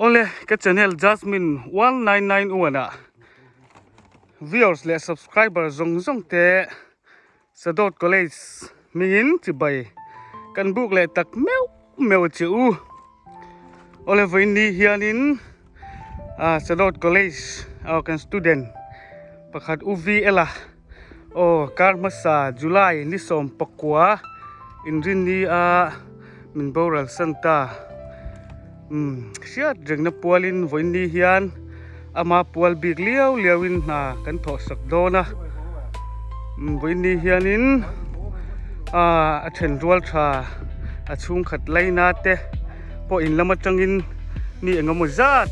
Awle ka channel Jasmine 1991 ah viewers leh subscriber zawng zawng te Sadawt College hmingin chibai kan buk leh tak meuh meuh che u. Awle vawiin ni hianin ah Sadawt College ah kan student pakhat U VL a aw kar hmasa July ni 19 inrinni a min boral san ta. Umm hriat rengna pualin vawiin ni hian ama pual bik liau liauin hna kan thawh sak dawn a umm vawiin ni hianin ah a then rual tha a chhungkhat laina te pawh in lam atangin mi eng emaw zat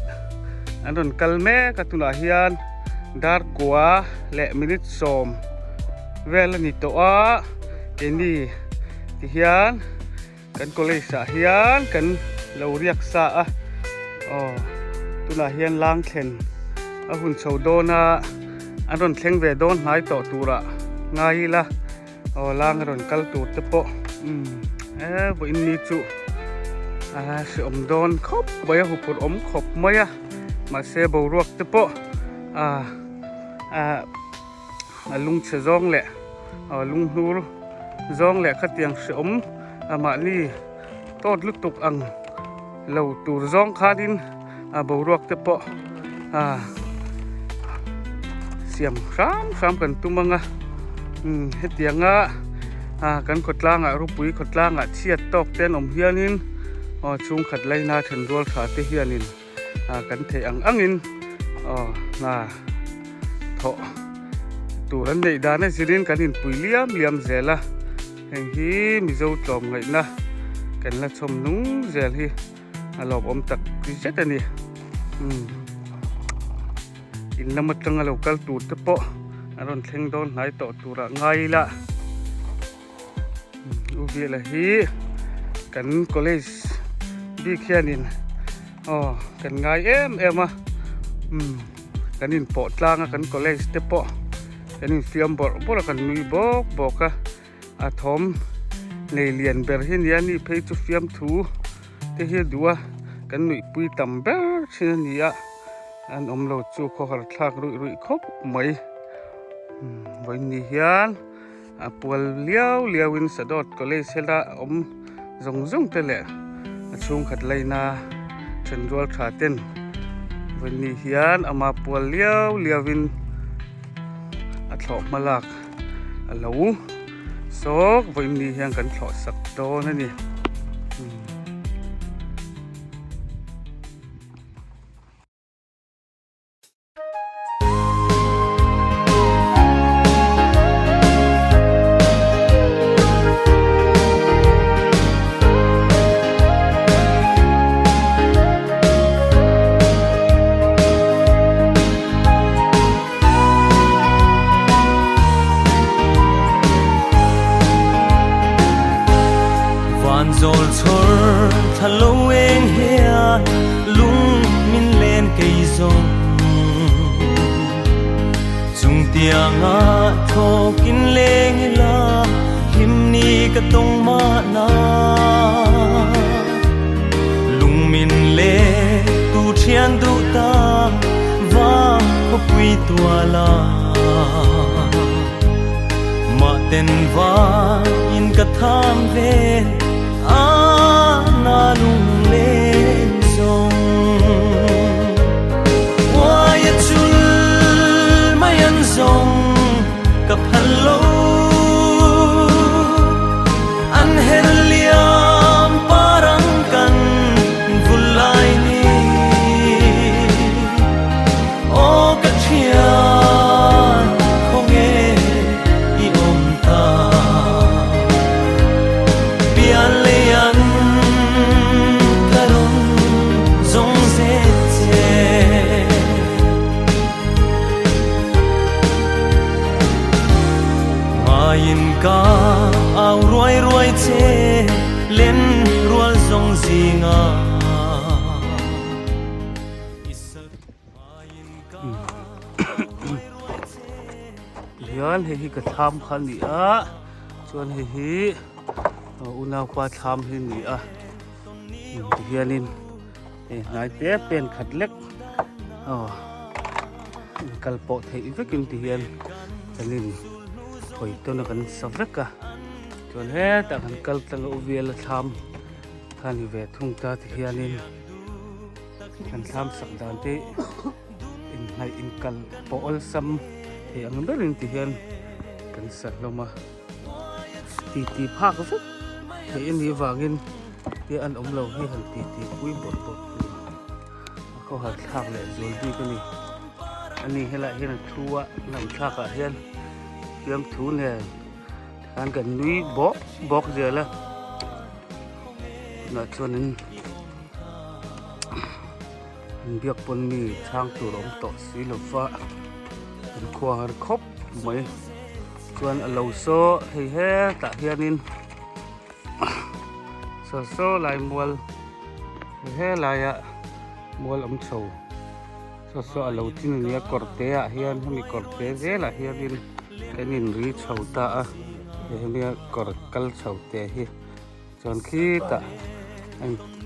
an rawn kal mek a tunah hian dar kua leh minute sawm vel a ni tawh a keini tihian. Kan college ah hian kan lo riak sa a, aw tunah hian lang thlen a hun chho dawn a, an rawn thleng ve dawn hnai tawh turah ngai ila, aw lang a rawn kal tur te pawh umm e vawiin ni chu a hreawm dawn khawp mai a huphurh awm khawp mai a, mahse boruak te pawh ah ah. A lungchhe zawng leh a lunghnur zawng leh khatiang hreawm a mahni tawt lutuk ang lo tur zawng khanin a boruak te pawh a siam hram hram kan tum ang a umm hetianga a kan khawtlangah rupui khawtlangah chhiat tawk te an awm hianin aw chhungkhat laina thenrual tha te hianin. kan theih ang angin aw hna thawh tur an neih dan a zirin kan inpui liam liam zel a heng hi mizo tlawm ngaihna kan la chhawm nung zel hi a lawmawm tak zet a ni umm in lam atanga lo kal tur te pawh a rawn thleng dawn hnai tawh turah ngai ila U Vela hi kan college bik hianin aw kan ngai em em a umm kan inpawh tlang a kan college te pawh kan infiam bawrh bawrh a kan nui bawk bawk a a thawm nei lian ber hi nia ni phei chu fiamthu te hi a duh a kan nuihpui tam ber thin a ni a an awm lo chu khawhar thlak ruih ruih khawp mai umm vawiin ni hian. A pual liau liau in Sadawt College hela a awm zawng zawng te leh a chhungkhat laina then rual tha ten vawiin hian ama pual liau liau in a thlawh hma lak a lo sawk vawiin hian kan thlawh sak dawn a ni. Van zawl chhawr thla lo eng hian lung min len kei zawng Chung tianga thawkin leng ila hlim ni ka tawng mahna Lung min le tu thian duh ta va khawpui tuala Mah ten va in ka tham ve a na lung len zawng Uai a chul mai an zawng ka phal lo An her liam parang kan vul lai ni Aw ka thian khawnge i awm ta Pian lei an ka rawn zawng zet che. Ngaiin ka au ruai ruai che len rual zawng zingah i sal ngaiin ka au ruai ruai che Hian hei hi ka thlam kha a ni a chuan hei hi unaupa thlam hi a ni a tihianin. Hei hnai te pen khat lek aw inkal pawh theih vekin ti hian kan in hawi tawn a kan sa vek a chuan hetah kan kal tlang a u vial a thlam kha ni ve thung ta ti hianin kan thlam sak dan te inhnaih inkal pawh awlsam thei ang berin ti hian kan sa hlawm a. Titi phak vek theih a nih vangin tia an awm lo hi han titi pui bawrh bawrh tur a khawhar thlak leh zual bik a ni. A ni helai hian a thu a lam thlakah hian fiamthu nen khan kan nui bawk bawk zel a tunah chuanin inbiak pawn mi chhang tur a awm tawh si lo va an khuahar khawp mai. Chuan a lo saw hei hetah hianin saw saw lai mual hei helaia mual awm chho saw saw a lo chin a nia kawr te ah hian hemi kawr te zelah hianin kan inri chho ta a hei hemia kawr kal chho te hi chuan khitah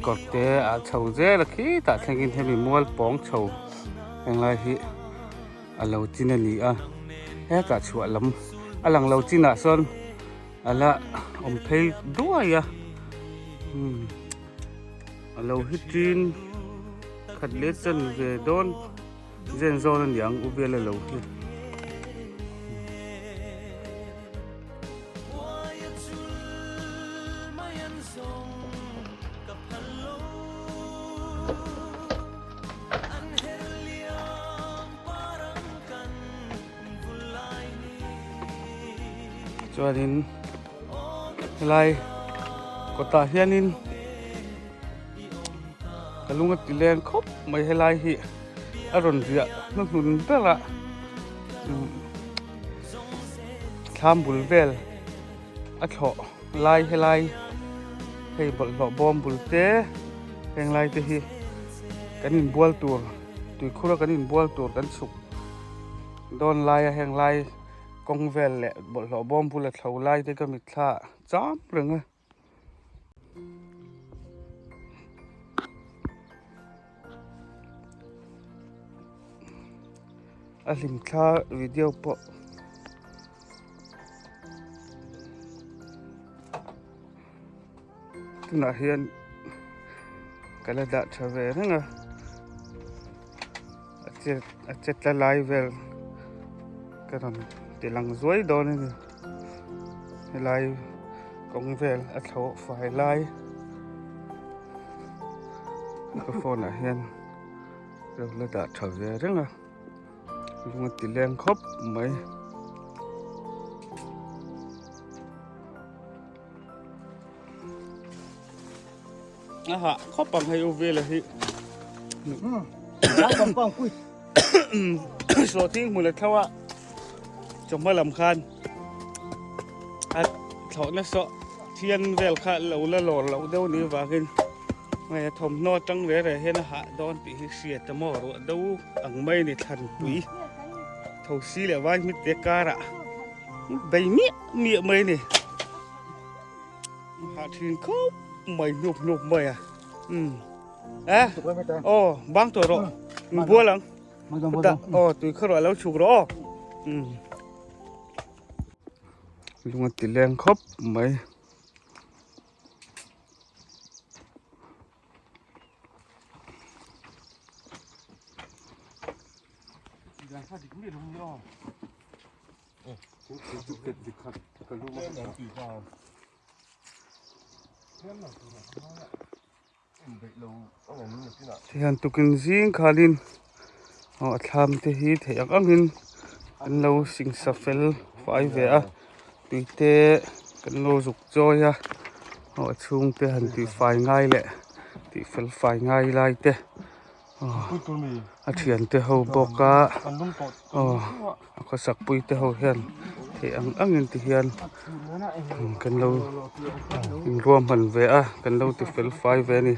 kawr te ah chho zel a khitah thlengin hemi mual pawng chho henglai hi. A lo chin a ni a hetah chhuah lam a lang lo chinah sawn a la awm phei duai a umm a lo hi tin khat leh chan ve dawn zen zawn a ni ang u vel a lo hi. Chuanin helai kawtah hianin ka lung a ti leng khawp mai helai hi a rawn riah hnuhnun ber a thlam bul vel a thlawh lai helai hei bawlhhlawh bawm bul te heng lai te hi kan inbual tur tuikhur a kan inbual tur kan chhuk dawn lai a heng lai kawng vel leh bawlhhlawh bawm bula thlo lai te ka mitthla cham reng a. A hlimthla video pawh tunah hian ka la dah tha ve reng a a che a che tla lai vel ka rawn ti lang zuai dawn a ni helai kawng vel a thlawh fai lai ka phone ah hian ka la dah tha ve reng a. Lung a ti leng khawp mai. A hah khawp ang hei u vela hi. Sawhthing hmun a thlo a chawhma lam khan a thlawhna sawh thian vel kha lo la lawr loh deuh ni vangin Hei a thawmhnaw atang ve reh hian a hah dawn tih hi hriat a maw ruah do ang mai a ni thlanpui thosi leh vai hmit te karah bei miah miah mai a ni hah thin khawp mai hnuk hnuk mai a umm eh aw bang tawh rawh in bual ang chutah aw tui kha ruah lo chhuk rawh aw umm lung a ti leng khawp mai. Tihian tukin zing khalin aw a thlam te hi theih ang angin an lo singsa fel fai ve a tui te kan lo zuk chawi a aw a chhung te han tih fai ngai leh tih fel fai ngai lai te aw a thian te ho bawk a aw a khawsak pui te ho hian theih ang angin ti hian kan lo inruahman ve a kan lo ti fel fai ve a ni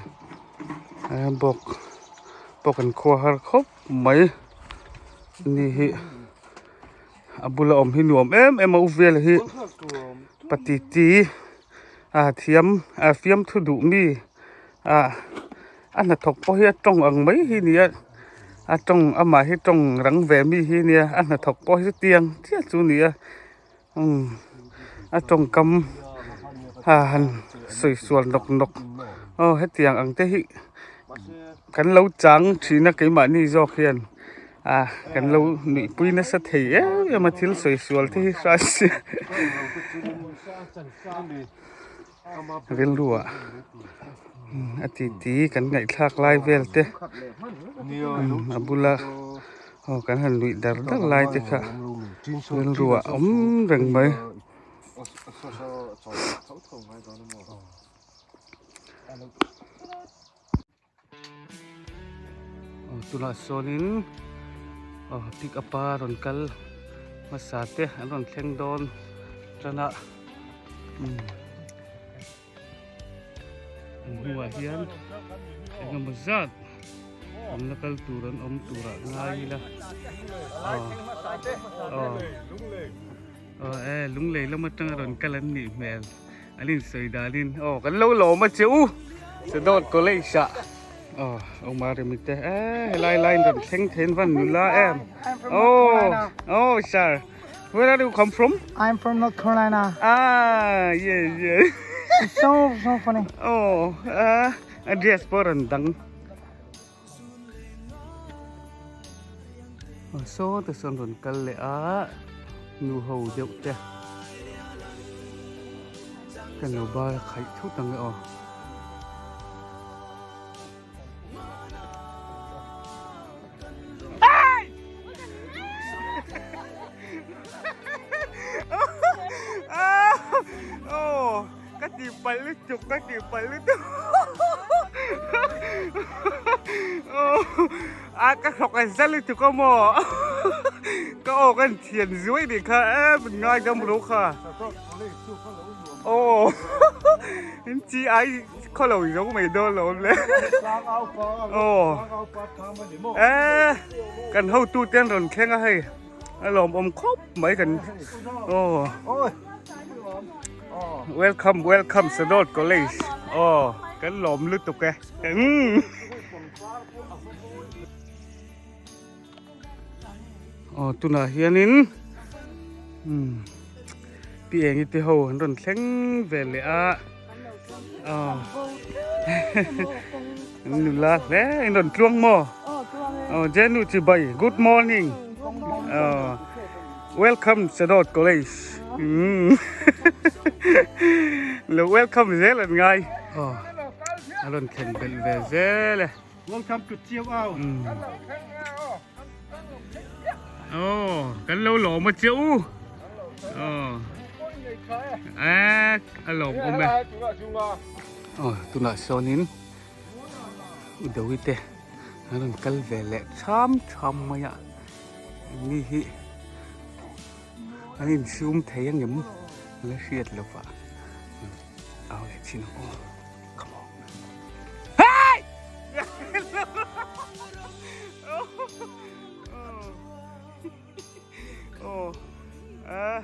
bawk pawh kan khua har khawp mai ani hi a bula awm hi nuam em em a u vel hi patiti a thiam a fiamthu duh mi a. A hnathawk pawh hi a tawng ang mai hi nia a tawng amah hi tawng rang ve mi hi nia a hnathawk pawh hi chutiang chiah chu nia umm a tawngkam a han sawi sual nawk nawk aw hetiang ang te hi kan lo chang thin a keimahni zawk hian ah kan lo nuihpui nasa thei em em a thil sawi sual te hi hra se rilru ah a titi kan ngaihthlak lai vel te a bula aw kan han nuih dar dar lai te kha rilru ah a awm reng mai. Aw tunah sawnin aw pick up a rawn kal hmasa te an rawn thleng dawn tan a umm an hnuah hian eng emaw zat an la kal tur an awm turah ngai ila aw aw aw e lunglei lam atanga rawn kal an nih hmel. An insawi danin aw kan lo lawm a che u Sadawt College ah aw Omar Remi te eh helai line rawn thleng thein van nula em oh oh sir where are you come from I'm from North Carolina ah yes yes It's so so funny oh ah a dress pawh rawn dang aw saw te sawn rawn kal leh a nu ho deuh te kan lo bar a khaih thut ang e aw. Ka tihpalh lutuk ka tihpalh lutuk a ka hlawk a za lutuk a maw ka aw kan thian zuai nih kha e min ngaidam ro kha aw in chi ai khaw lo zo mai dawn lo le aw e kan hotu te an rawn thleng a hei a lawmawm khawp mai kan aw. Welcome welcome Sadawt College aw kan lawm lutuk e umm aw tunah hianin umm pi eng te ho an rawn thleng ve leh a aw an nula hle in rawn tluang maw aw Jenu chibai good morning aw. Welcome Sadawt College umm lo welcome zel an ngai aw a rawn thlen belh ve zel e Welcome to Chiu Au aw kan lo lawm a che u aw e a lawm awm e aw tunah sawnin Udawi te an rawn kal ve leh tham tham mai a. Mi hi an insum thei angem la hriat lo va au leh chin ang aw come on hey aw ah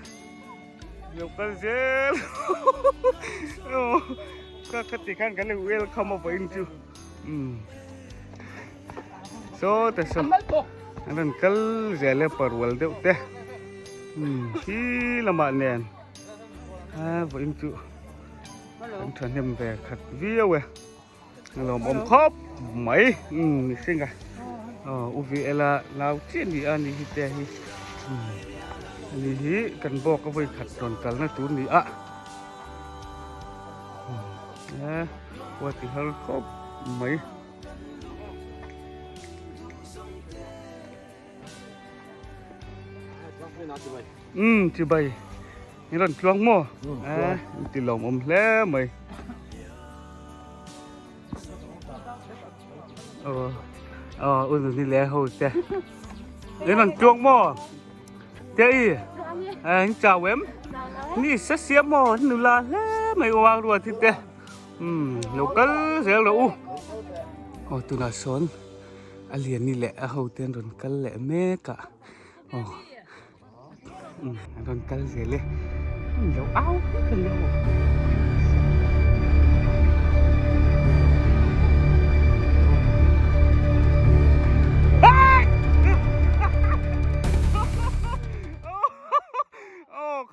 lo kal zel aw ka khati khan kan lo welcome a vawiin chu um. Saw te saw an rawn kal zel e parual deuh te umm khi lamah nen a vawiin chu an thahnem ve khat viau e a lawmawm khawp mai umm mihring a aw u vi ela nau chiah ni a ni hi te hi umm ani hi kan bawk a vawi khat rawn kalna tur ni a umm e khua ti har khawp mai. Umm chibai i rawn tluang maw eh ti lawm awm hle mai aw aw u ni le ho te i rawn tluang maw te i eh in chau em ni se siam maw nula hle mai uang ruat hi te. Umm lo kal zel rawh u aw tunah sawn a liani leh a ho te an rawn kal leh mek a aw umm an rawn kal zel e an lo au vek a nia aw.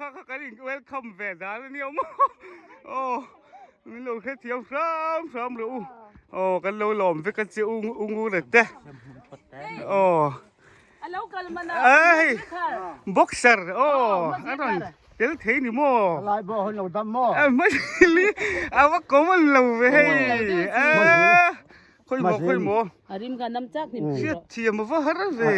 kha kha kan in welcome ve dan a nia maw aw min lo hrethiam hram hram rawh u aw kan lo lawm vek a che u u ngur te aw Ei boxer aw a rawn tel thei ni maw Lai pawh hun lo dam maw Mahili a va common lo ve hei khawi maw khawi maw A rim kha nam chak hnim hriat thiam a va har ve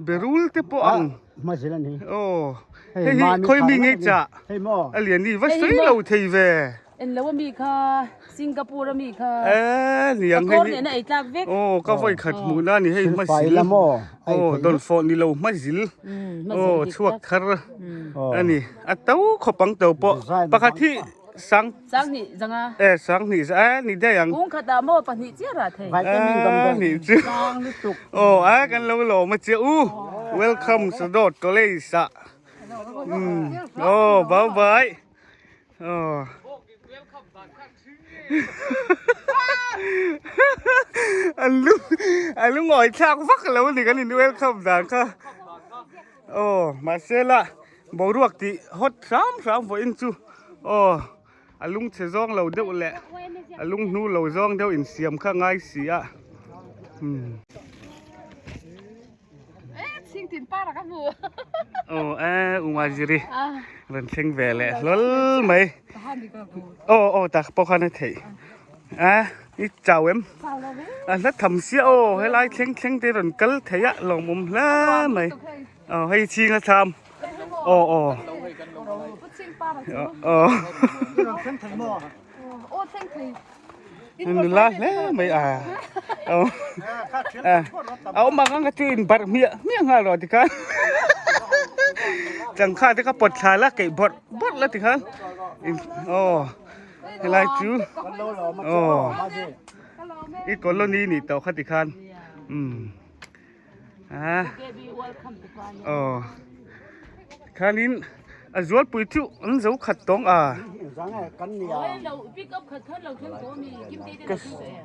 berul te pawh ang Hmazil a ni aw hei hi khawi mi ngei chah hei maw a lian ni va sawi lo thei ve En lo ami kha Singapore ami kha Eh niang hei Ka kawr nena ei tlak vek. Aw ka vawi khat hmuh na ni hei hmazil aw dawnfawh ni lo hmazil aw chhuak thar a ni a to khawp ang to pawh pakhat hi sang Sanghnih zanga eh sanghnih za eh ni daih ang Kung khatah maw pahnih chiah rah thei eh nih chu aw eh kan lo lawm a che u welcome Sadawt College ah aw bye bye. Aw. An lu a lungawi thlak vak lo ni kan in welcome dan kha. Aw mahse la boruak tih hot hram hram vawiin chu aw a lung chhe zawng lo deuh leh a lung hnu lo zawng deuh insiam kha ngai si a. Umm. Aw e Umajiri rawn thleng ve leh hlawl mai aw aw tak pawh khan a theih a i chau em a hla tham sia aw helai thleng thleng te rawn kal thei a lawmawm hle mai aw hei chhing a tham aw aw aw nula hle mai a aw a awm ang ang ka chu in barh hmiah hmiah nghal rawh tikhan changkha te kha pawt thla la keih bawrh bawrh la tikhan aw helai chu aw i colony nih tawh kha tikhan umm a aw khanin a zualpui chu an zo khat tawng a ka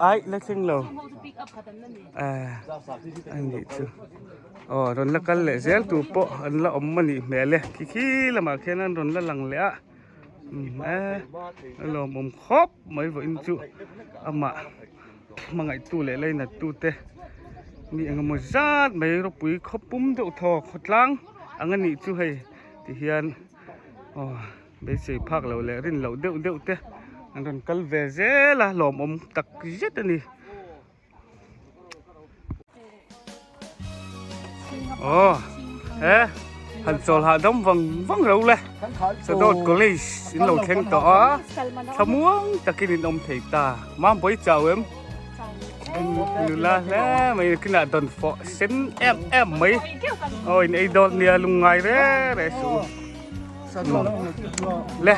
ai la thleng lo a anih chu aw rawn la kal leh zel tur pawh an la awm anih hmel e khi khi lamah khian an rawn la lang leh a e a lawmawm khawp mai vawiin chu amah. hmangaihtu leh lainattu te mi engemaw zat mai ropui khaw pum deuh thaw khawtlang ang a nih chu hei ti hian aw beisei phak loh leh rin loh deuh deuh te an rawn kal ve zel a lawmawm tak zet a ni. Aw he han chawl hahdam vang vang lo le Sadawt College in lo thleng tawh a thlamuang takin in awm thei ta Mambawi chau em nula hle mai kinah dawn fawh sen em em mai aw in ei dawn nia lungngai re re suh u. Le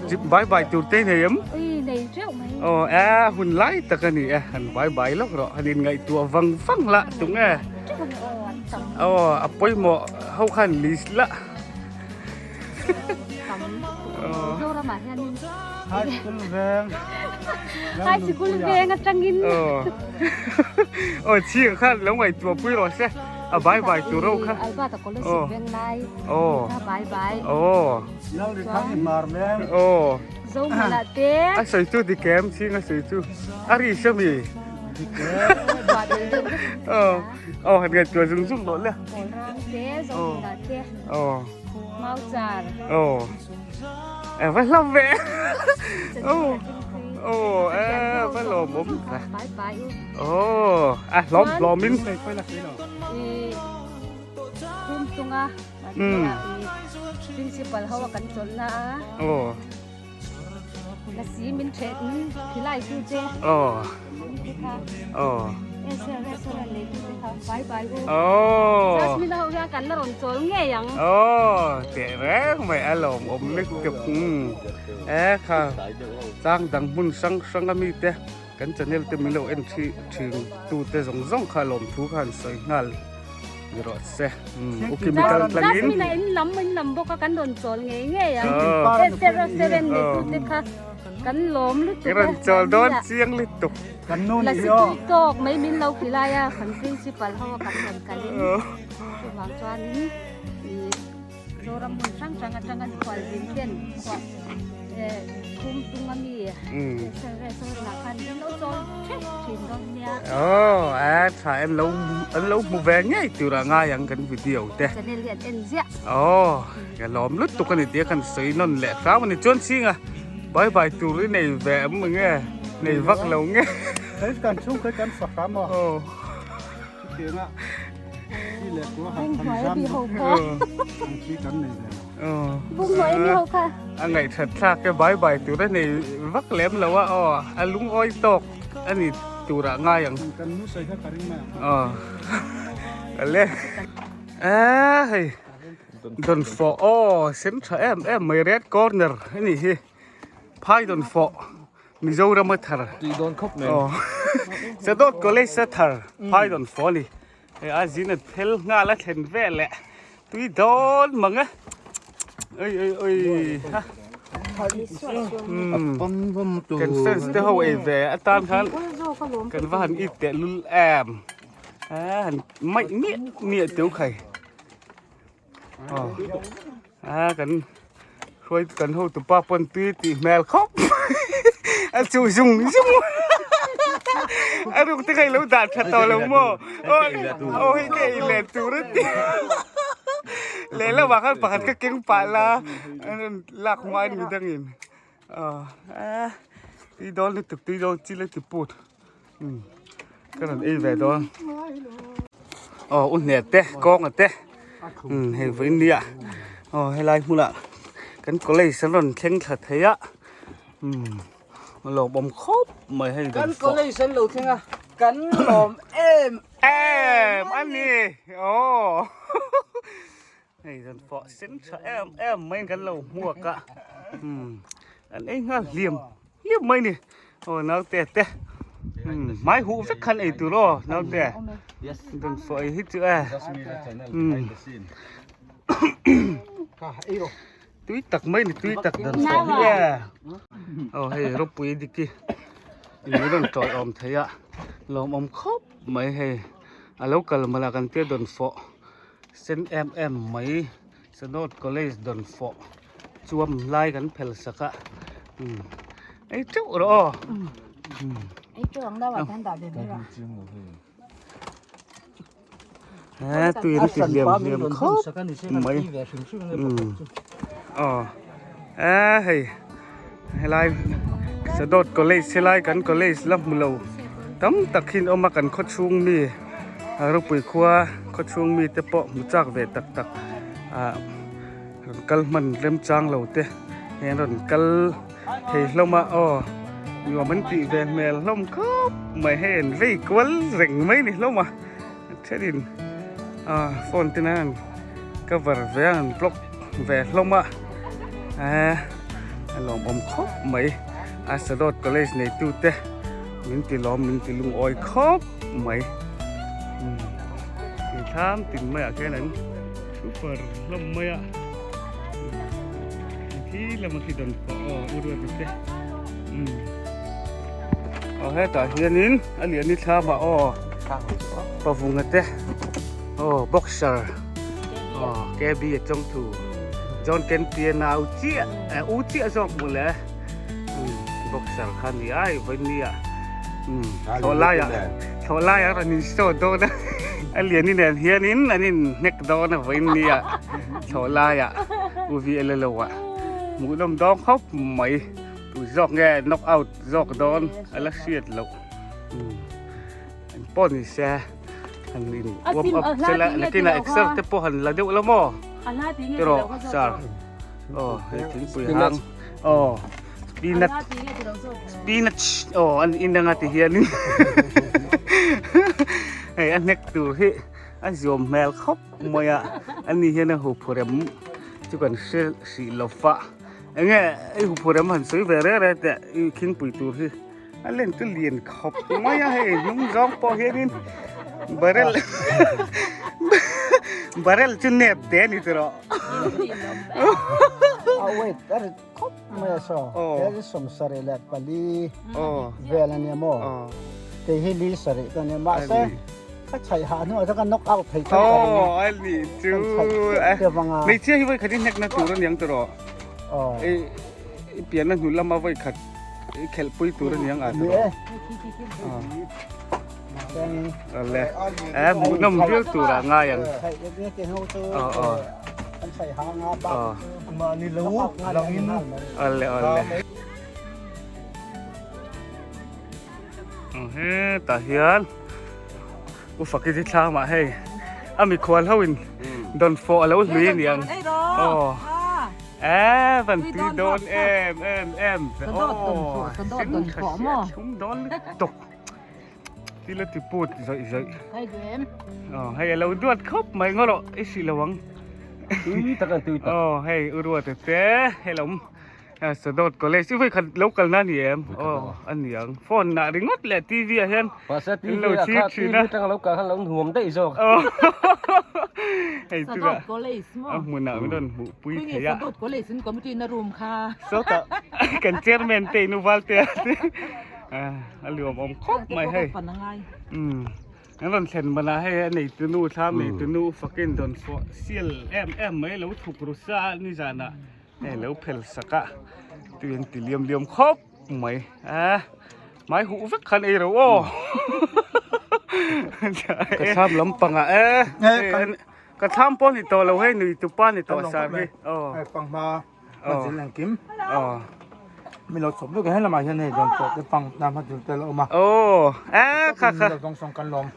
zip bai bai tur te nei em? Ui nei reuh mai. Aw e hun lai tak a ni e han bai bai lawk rawh han in ngaihtuah vang vang lah tung e. Aw a pawimawh ho khan list lah. Aw. Zoramah hianin High school veng. High school veng atangin. Aw. Aw chhing khan lo ngaihtuah pui rawh se. A bai bai tur ho kha. Alberta College veng lai. Aw. Kha bai bai. Aw. Lal ri khan i mar veng. Aw. Zo mala te. A sawi chu dik em chhing a sawi chu. A ri se mi. Dik em. Aw. Aw han ngaihtuah zung zung loh le. Kawl rang te zo mala te. Aw. Mau char. Aw. E va hlauh ve. Aw. Aw e va lawmawm. Bai bai u. Aw a hlawm hlawmin. I khum chunga principal ho a kan chawlh na a. Aw. Lasi min thet min khilai tu che. Aw. Aw. Esel restaurant nei tu te kha bai bai u. Aw. Jasmine ho hian kan la rawn chawl ngei ang. Aw teh reng mai a lawmawm lutuk. E kha chang dang hmun hrang hrang a mi te kan channel te min lo en thi thin tu te zawng zawng kha lawmthu kha han sawi nghal ni rawh se. U Kimi kal tlangin. Jasmine a in lam in lam bawk a kan rawn chawl ngei ngei ang. Esel restaurant nei tu te kha kan lawm lutuk a. I rawn chawl dawn chiang lutuk. Kan nu nih Lasi hi aw. tui tawk mai min lo khilai a kan principal ho a kan rawn kalin chuvang chuanin ih. Zoram hmun hrang hrang atanga khualzin ten khuah chhum tung a mi restaurant ah khan an lo chawl theuh thin dawn nia. Aw a tha an lo an lo hmu ve ngei tur a ngai ang kan video te. Channel hi an en ziah. Aw ka lawm lutuk a ni tia kan sawi nawn leh hram a ni chuan chhinga bye bye tur i nei ve em nge nei vak lo nge. Hei kan chhung kha kan fa hram aw. Aw. Chutianga chi leh kua han Bung han hnuai zam mi ho kha. ang chi kan nei ve lo. Aw. Bung hnuai mi ho kha. A ngaihthat thlak e bye bye tur a nei vak lem lo a aw a lungawi tawk a ni turah ngai ang. Kan nu sawi kha ka ring mai ang. Aw. Ale. A hei dawnfawh aw sen tha em em mai red corner a nih hi phai dawnfawh. Mizoram a thar. Tui dawn khawp mai. Aw. Sadawt College a thar phai dawn fo a ni. Hei a zin a phel nghal a thlen vel leh tui dawn mang e. Oi oi oi ha. Kan fans te ho ei ve atan khan kan va han it teh lul em. A han maih miah miah teu khai. Aw a kan hruai kan hotu pa pawn tui tih hmel khawp a chuh zung zung a ruk te kha i lo dah tha tawh lo maw aw hei ka ei leh tur a ti lehlamah khan pakhat ka keng pah la lak hma in midangin aw a tui dawn lutuk tui dawn chil a ti put. Ka rawn ei ve dawn aw u hne te kawnga te hei vawiin nia aw helai hmunah kan college an rawn thleng thla thei a lawmawm khawp mai hei kan college an lo thleng a kan lawm em em a ni aw Hei zan fawh sen tha em em mai kan lo hmuak a an ei nghal hliam hliam mai ni aw naute te hmai huh vek khan ei tur aw naute zan fawh ei hi chu e tui tak mai ni tui tak dan fawh hi e aw hei ropui diki in rawn tawi awm thei a lawmawm khawp mai hei a lo kal malh a kan tia dawn fawh. Sen em em mai Sanawt College dawn fawh chuam lai kan phel sak a ei teuh rawh aw Ei teuh ang deuh ah hian dah ve mai rawh. He tui an ti hliam hliam khawp mai aw e hei helai Sadawt College helai kan college la hmu lo tam tak hi an awm a kan khaw chhung mi Ropui khua khaw chhung mi te pawh hmu chak ve tak tak ah rawn kal hman remchang lo te hei an rawn kal thei hlawm a aw nuam an tih ve hmel hlawm khawp mai hei an vei kual reng mai ni hlawm a thenin ah phone te nan cover ve a an block ve hlawm a eh a lawmawm khawp mai a Sadawt college neitu te min ti lawm min ti lungawi khawp mai ti thlam tin maiah khian an super hlawm mai a khi lama khi dawn pawh aw u ruat te aw hetah hianin a lian ni thlamah aw pavunga te aw boxer aw kb a chawng thu John Kentia nau chiah u chiah zawk mawle boxer kha ni ai vawinia thlawh laiah thlawh laiah a rawn in show dawn a a liani nen hianin an in hnek dawn a vawinia thlawh laiah u vi ela lo ah hmuhnawm dawng khawp mai tu zawk nge knock out zawk dawn a la hriat loh engpawh ni se han in warm up sela nakinah exer te pawh han la deuh la maw tiraw sir. Aw hei thingpui hang aw spinach spinach aw an in anga ti hianin hei a hnek tur hi a ziawm hmel khawp mai a ani hian a huphurem chu kan hre hrih lo fa enge i huphurem han sawi ve reng reng teh i thingpui tur hi a len chu lian khawp mai a hei hnung zawng pawh hianin barrel barrel chu nep te a ni tawh A wait a rit khawp mai a saw he hi sawmsarih leh pali vel a nia maw kei hi li sarih ka nia mahse. Ka chhaih hah hnuah chuan ka knock out thei tlat ka ring a. Aw a nih chu. Hmeichhia hi vawikhat i hnekna tur a niang tawh. I pianna hnu lama vawikhat i khelhpui tur a niang a tawh. Awle e hmuhnawm viau turah ngai ang. Awle awle. Hetah hian U Fakiti thlamah hei a mikhual ho in dawn fawh a lo hlui a niang aw e van tui dawn em em em ve aw sin kha hriat thlum dawn lutuk thil a ti put zawih zawih aw hei a lo duat khawp mai ngaw rawh i hrih lo ang tui tak a tui tak aw hei U Ruata te helawm Sadawt College i vawikhat lo kalna a ni em? Aw a ni ang. Phone nah ringawt leh TV ah hian in lo thlir thin a. TV atanga lo kal khan lo nuam daih zawk. Hei chu a hmunah min rawn hmuh pui thei a. Sadawt College in committee na room kha. Sawtah kan chairman te in u Valtea te a luam awm khawp mai hei. An rawn thlen banah hei a neitu nu thlam neitu nu fakin dawn fawh sial em em mai lo thuk ru sa nizanah. Hei lo phel sak a tui an ti liam liam khawp mai a mai huh vek khan ei ro aw ka thlam lampangah e ka thlam pawh ni tawh lo hei nui tupa ni tawh sar hi aw panghma hmanzil engkim aw mi lo chawp vek a helamah hian hei dawn chawp te pang na hmanzil te lo awm a aw e kha kha zawng sawng kan lawm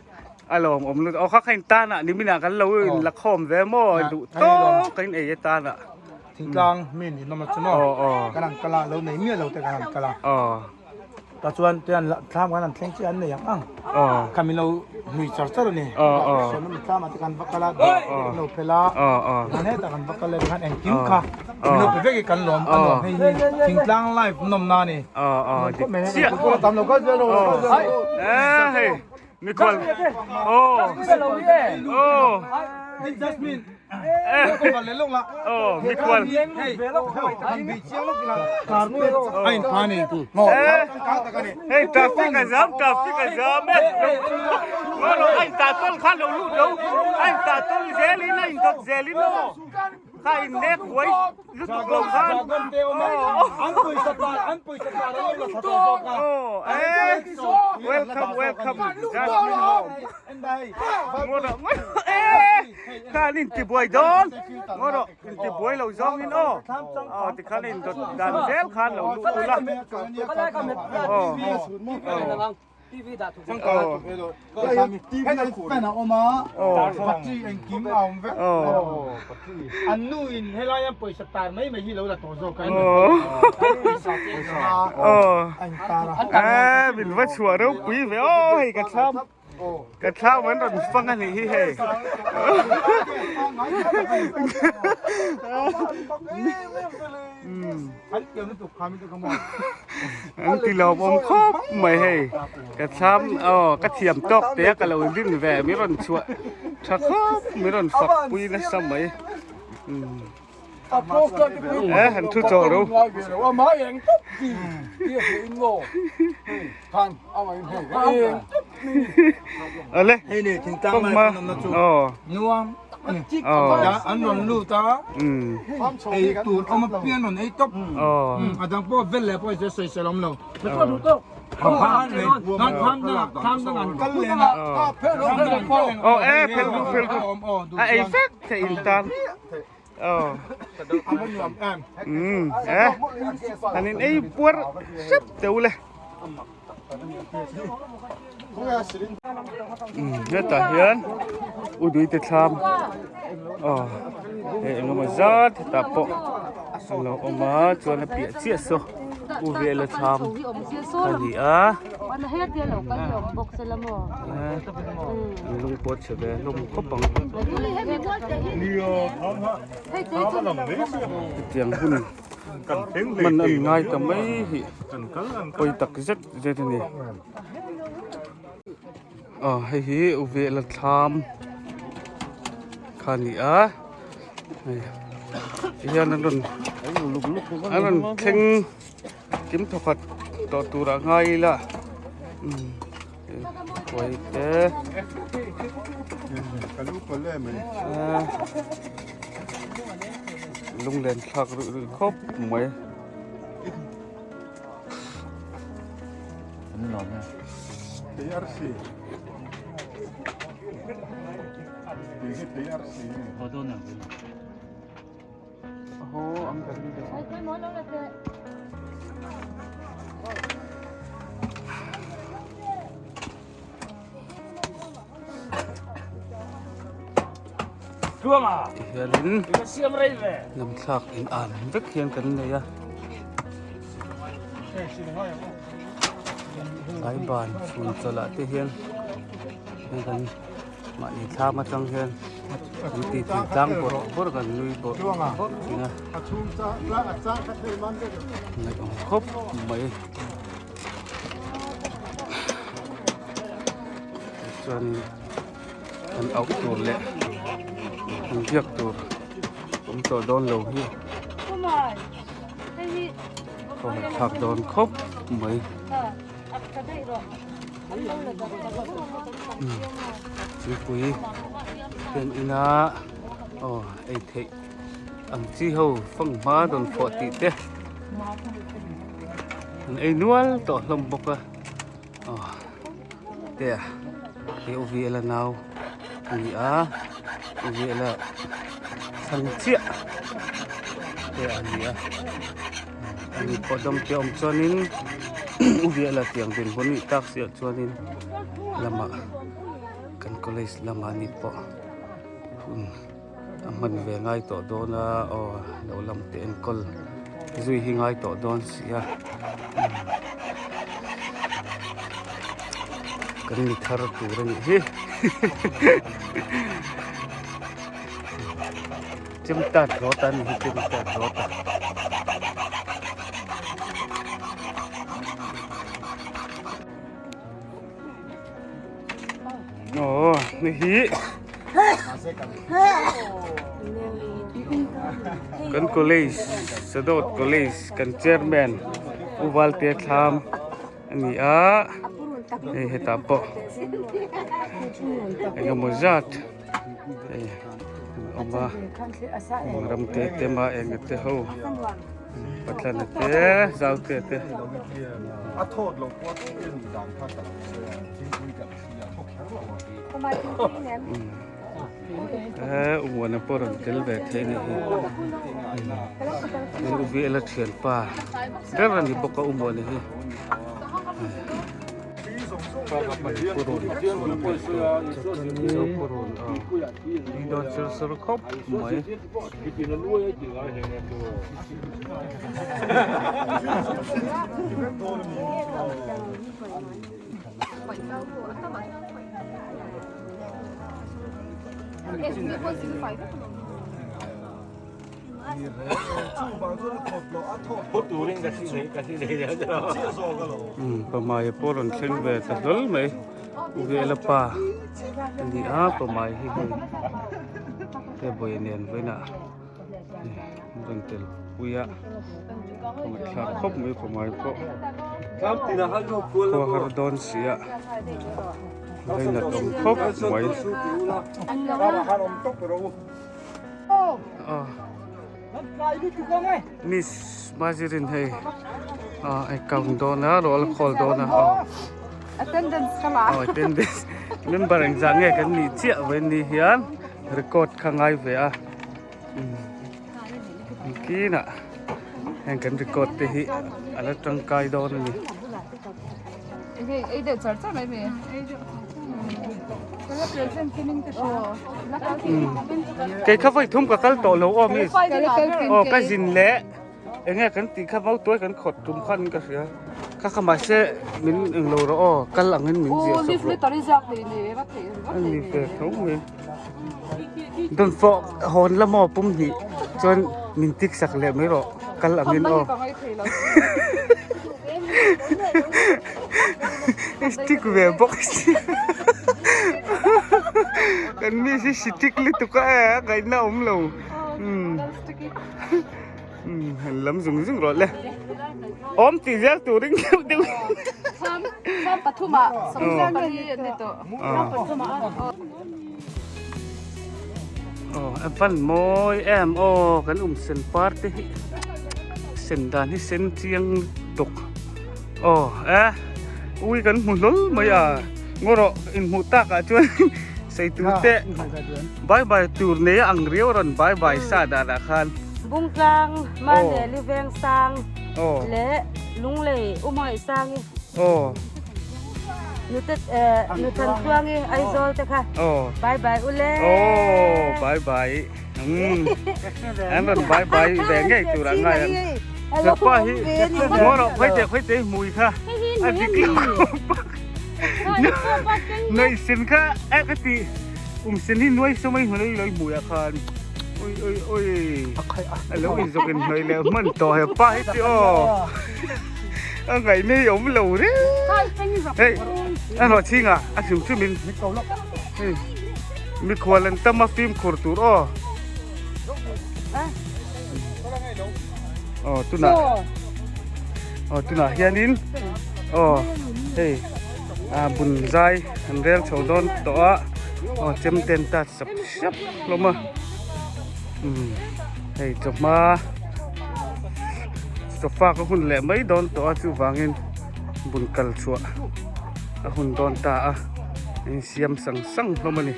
A lawm awm lut aw kha kha in tan ah nimin ah kan lo in la khawm ve maw duh tawk kan in ei e tan ah. Thingtlang mi ni nawm a chu maw kan han kal a lo nei miah lo te kan han kal a tah chuan te an thlam kan han thleng chiah an nei ang ang kha min lo hnui char char a ni sawn ami thlam ah te kan va kal a min lo phel a kan hetah kan va kal leh khan engkim kha min lo pe vek i kan lawm a nuam hei hi thingtlang life nawm na a ni. Tam lo kal zel rawh. Mikhual oh oh Jasmine oh mikhual hei traffic a zam traffic a zam e ngolo ai ta tol kha lo lu lo ai ta tol zelin ai dot zelin o kha in nek huai lutuk lo khan oh eh welcome welcome Jasmine home ngolo eh khan in ti buai dawn ngolo in ti buai lo zawng in aw aw ti khan in dawt dan zel khan lo lut ula aw aw Min va chhuah ropui ve aw hei ka thlam ka thlam an rawn fang a nih hi hei. An ti lawmawm khawp mai hei ka thlam aw ka thiam tawk te a ka lo din ve mi rawn chhuah tha khawp mi rawn fak pui nasa mai e han thu chawh ro ale kawng ma aw An rawn lut a, ei tur awm apiang rawn ei tawp. A dang pawh vel leh pawh se sawi sawi awm lo. Aw e phel ru phel ru a ei vek theih in tan. E han in ei puar hrep teuh le. Hetah hian uduite thlam aw hei eng emaw zat hetah pawh a lo awm a chuan a piah chiah saw u vela thlam a ni a an lung pawh a chhe ve hlawm khawp ang hetiang hun. Hman an ngai ta mai hi pawi tak zet zet a ni. Aw hei hi uvela thlam kha a ni a hei tihian an rawn an rawn thleng kim thawkhat tawh turah ngai ila. Khuai te lunglen thlak ruih ruih khawp mai. Tihianin lamthlak in an vek hian kan nei a tlai ban chhun chawlh ah te hian heng kan Mahni thlam atang hian an ti ti tlang bawrh bawrh kan nui bawrh bawrh thin a ngaihawm khawp mai chuanin an auh tur leh an biak tur awm tawh dawn lo hi thawmthlak dawn khawp mai. Thingpui hian ina aw ei theih ang chi ho fanghma rawn fawh tih te an ei nual tawh hlawm bawk a aw te a he u vela nau a ni a u vela chhang chiah te a ni a. Ani pawh dam te awm chuanin u viala tiang dinhmun nih tak siah chuanin lamah kan college lamah ni pawh hun a hman ve ngai tawh dawn a aw lo lam te enkawl zui hi ngai tawh dawn si a kan mi thar tur a nih hi. Chemtat rawt a ni hi chemtat rawt a. Aw ni hi kan college Sadawt college kan chairman Pu Valte Thlam a ni a hei hetah pawh engemaw zat. Hei an awm a ram te te mah eng te ho pathlana te zau te te. He umuana pawh rawn tel ve thei a nih hi hei uviela thianpa ber a ni bawk a umuana hi. Dawn ser ser khawp mai. Pamai pawh rawn thleng ve ta hlawl mai Vela pa a ni a pamai hi hei he bawi nen vawiinah rawn tel pui a ngaihthlak khawp mai pamai pawh khua har dawn si a ngainat awm khawp mai. Miss Mazirin hei account dawn a roll call dawn a attendance ka la oh attendance member engzah nge kan nih chiah ve ni hian record kha ngai ve a kinah heng kan record te hi a la tangkai dawn a ni. Hei ei deuh char char mai mai Kei kha vawi thum ka kal tawh lo aw miss. Aw ka zin leh enge kan tih kha mau tuai kan khawt tum khan ka hria. Kha kha mahse min eng lo rawh aw kal angin min ziah sak rawh. A ni ve tho mai. Dawn fawh hawn la maw pum hnih chuan min tik sak leh mai rawh kal angin aw. Stick ve bawk si kan mi hi stick lutuk a e a ngaihna awm lo han lam zung zung rawh le awm tih zel turin deuh deuh. Sawm sawm pathum ah 14 an ni tawh. Sawm pathum ah. Aw a van mawi em aw kan um sen par te hi sen dan hi sen chiang tuk aw e ui kan hmu hlawl mai a ngaw rawh inhmuh tak ah chuan sei tur te bye bye tur nei a ang riau a rawn bye bye sa dan ah khan. Bungtlang Maneli Vengsang leh Lunglei Umawih Sangi. Aw. Nute Nuthan Tluangi Aizawl te kha. Aw. Bye bye ule. Aw bye bye. Um. An rawn bye bye ve ngei tur ang ngai ang. Hepa hi ngaw rawh khawi te khawi te hmui kha. A dik lo. Nei sin kha e ka ti um sin hi nuai sawm ai hmui loi hmui ah khan. Ui ui ui. A lo in zawk in hnawih leh hman tawh hepa hi chu aw. A ngaih nei awm lo reng. Hei a hlawh chhing a a hrim hrim in hei mikhual an tam a fimkhur tur aw. Aw tunah aw tunah hianin aw hei a bun zai an rel chho dawn tawh a aw chem ten ta sap sap hlawm a umm hei chawhma sofa ka hun leh mai dawn tawh a chuvangin bun kal chhuah a hun dawn ta a insiam sang sang hlawm a ni.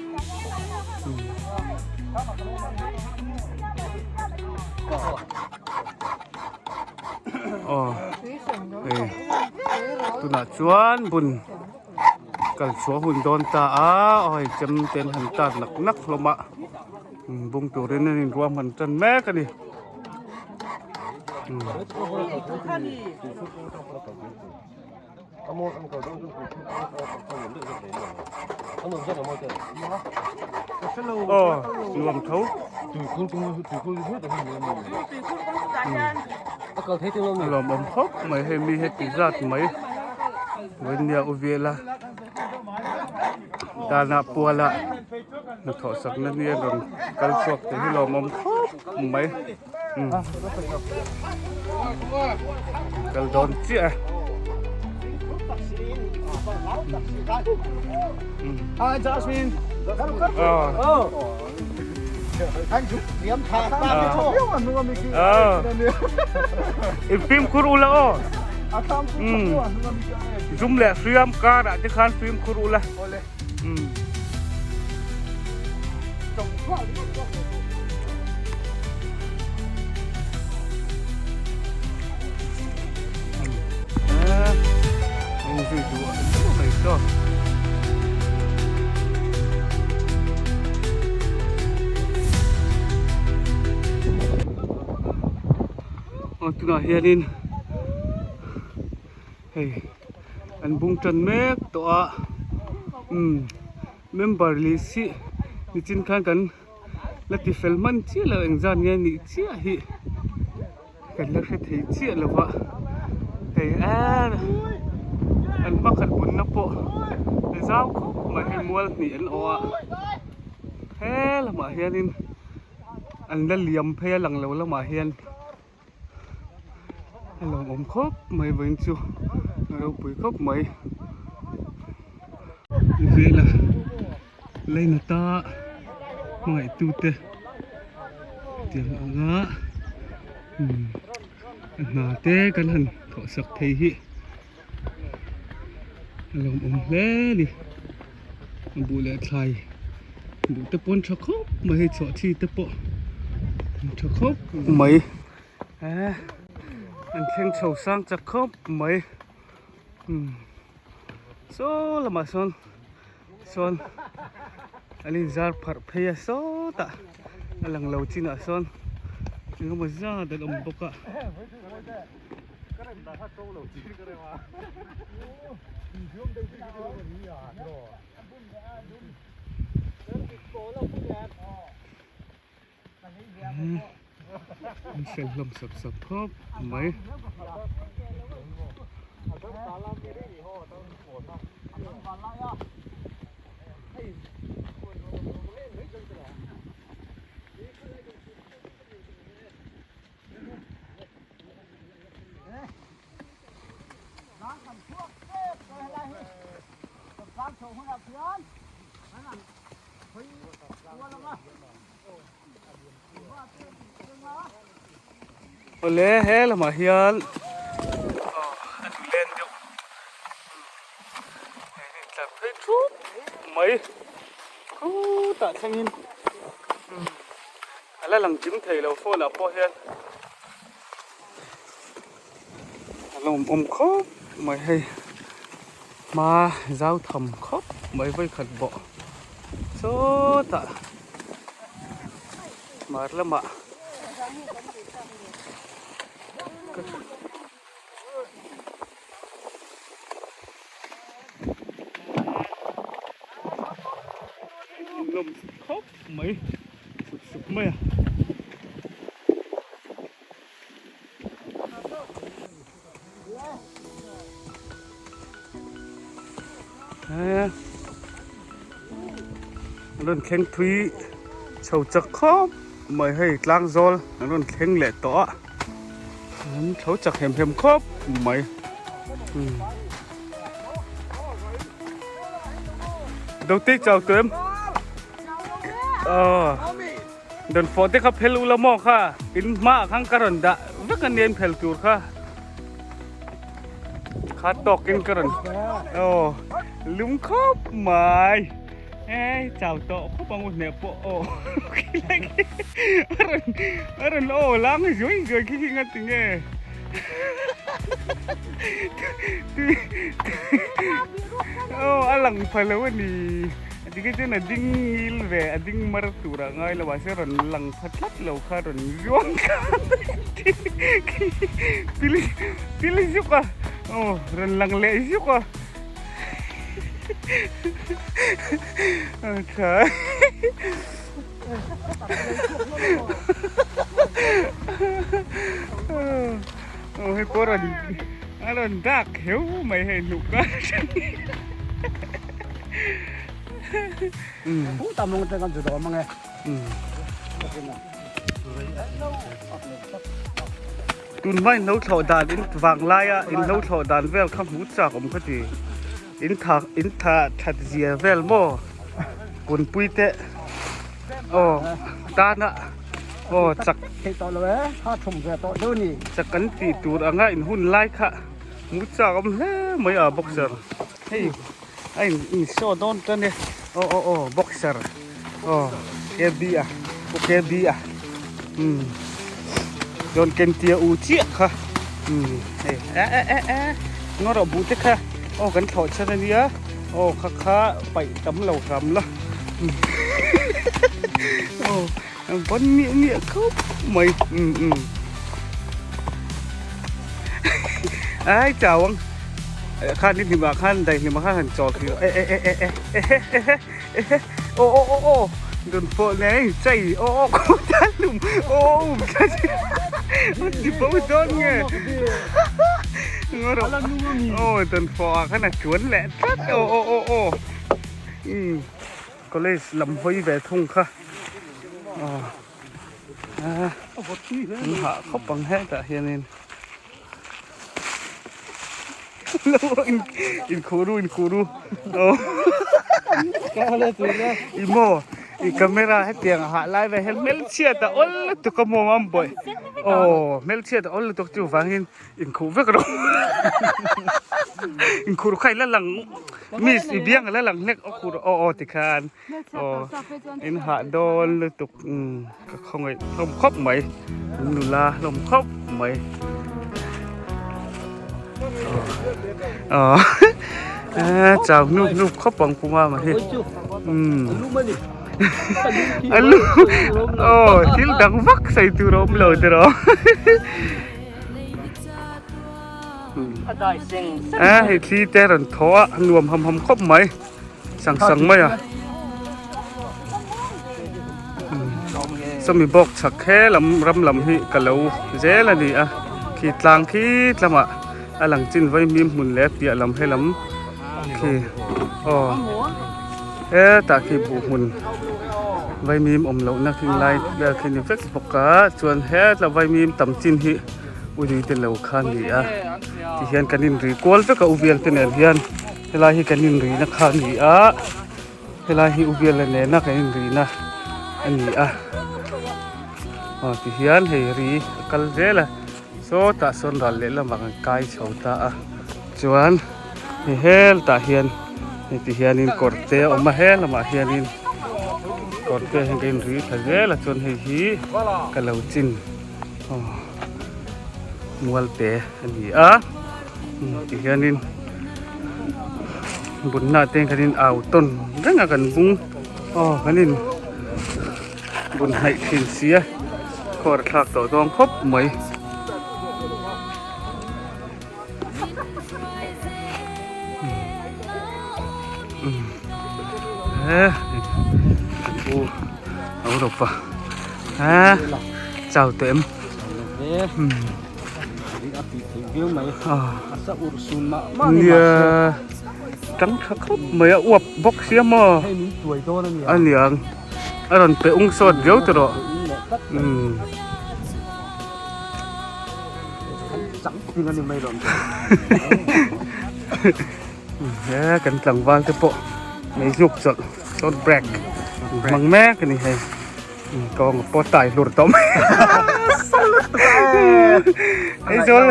Aw hei tunah chuan bun kal chhuah hun dawn ta a aw hei chem te an han tat nak nak hlawm a bung turin an inruahman tan mek a ni. Aw nuam tho a lawmawm khawp mai hei mi heti zat mai vawinia u vela dana puala hnathawh sakna ni a rawn kal chhuak te hi lawmawm khawp mai. Kal dawn chiah e. Hi Jasmine. Oh. In fimkhur ula aw. Zum leh hriam karah te khan fimkhur ula. Tunah hianin hei an bung tan mek tawh a umm member list hi nichin khan kan la ti fel hman chiah lo engzat nge nih chiah hi kan la hre thei chiah lo va hei eee an hmakhat bunna pawh a zau khawp mai hei mual hnih an awh a he lamah hianin an la liam phei a lang lo lamah hian. A lawmawm khawp mai vawiin chu a ropui khawp mai vela lainata hmangaih tute tiang anga umm hna te kan han thawh sak thei hi a lawmawm hle a ni a buh leh thlai buh te pawn tha khawp mai hei chhuah chi te pawh tha khawp mai eh an thleng chho sang chak khawp mai umm saw lamah sawn sawn an inzar pharh phei a sawtah a lang lo chinah sawn engemaw zat an awm bawk a. An fel hlawm sap sap khawp mai. Awle he lamah hian aw a duh len deuh hei hi tlar phei thup mai khutah thlengin a la lang kim thei lo phone ah pawh hian a lo awm khawp mai hei hma zau tham khawp mai vawikhat bawh sawtah hmar lamah lawm khawp mai suk suk mai a. An rawn thleng thui chho chak khawp mai hei tlang zawl an rawn thleng leh tawh a an chho chak hem hem khawp mai do te chau tu em aw Dawn fawh te kha phel ula maw kha in hmaah khan ka rawn dah vek a nia in phel tur kha kha tawkin ka rawn aw lum khawp mai e chau tawh khawp ang u hneh pawh aw khilai khi a rawn a rawn aw lang zuai zuai khi khi nga tinge aw a lang pha lo a ni. Tikhi chuan a ding ngil ve, a ding mar tur ah ngai lo mahse rawn lang pha tlat lo kha rawn zuang kha pil pil zuk a aw rawn lang leh zuk a tha aw hei pawh rawn a rawn dak heu mai hei hnuk a. Tunhma in lo thlawh dan in vang laia in lo thlawh dan vel kha hmu chak awm ka ti. In tha in tha that zia vel maw kunpui te aw tana aw chak chak kan tih tur anga in hun lai kha hmu chak awm hle mai a boxer. Hei a in in show dawn tan e aw aw aw boxer aw KB a pu KB a umm chuan kentia u chiah kha umm hei eh eh eh eh ngaw rawh buh te kha aw kan thlawh chhan ania aw kha kha paih tam lo hram la aw ban miah miah khawp mai umm umm ai chau ang khan ni hlimah khan dai hlimah khan han chawl thei e e e e e e e e aw aw aw aw dun pawh nei chei aw aw khu ta lum aw aw ti bo dawn nge aw dun pawh ah khan a chuan leh tlat aw aw aw aw umm college lam hawi ve thung kha aw an hah khawp ang hetah hianin lo in in khuh ru in khuh ru aw i maw i camera hetiang a hah lai ve hian hmelchhiat a awl lutuk a maw mam bawih aw hmelchhiat a awl lutuk chu vangin in khuh vek rawh in khuh ru kha i la lang miss i biang a la lang hlek aw khuh rawh aw aw tikhan Aw in hah dawn lutuk ka khawngaih hlawm khawp mai nula hlawm khawp mai aw chau hnup hnup khawp ang puma ma hi a lu aw thil dang vak sawi tur a awm lo tiraw a hei thli te rawn thaw a nuam ham ham khawp mai. Sang sang mai a sawmi bawk chhak he lam ram lam hi ka lo zel a ni a khi tlang khi tlamah a lang chin vawi hmim hmun leh piah lam he lam khi aw hetah khi buh hmun vaimim awm lohna khing lai vel khi ni vek bawk a chuan hetah vaimim tam chin hi ui te lo kha a ni a tihian kan inri kual vek a u vial te nen hian. Helai hi kan inrihna kha a ni a, helai hi Ubiala nena kan inrihna a ni a. Aw tihian hei ri a kal zel a, sawtah sawn ral lehlamah kan kai chho ta a, chuan hei hel tah hian hei ti hianin kawr te a awm a, he lamah hianin kawr te hian kan inri thla zel a, chuan hei hi ka lo chin aw mual te a ni a. Ti hianin bunna te kan in au tawn reng a kan bung aw kan in bun hnaih thin si a khawr thlak tawh dawn khawp mai. He u Europa he chau teh em. Nia tang tha khawp mai a uap bawk sia maw a niang a rawn pe ung sawt viau ta rawh umm he kan tlangval te pawh meizuk chawlh short break hmang mek a ni hei. Kawng pawh tai hlur tawh mai. Aizawl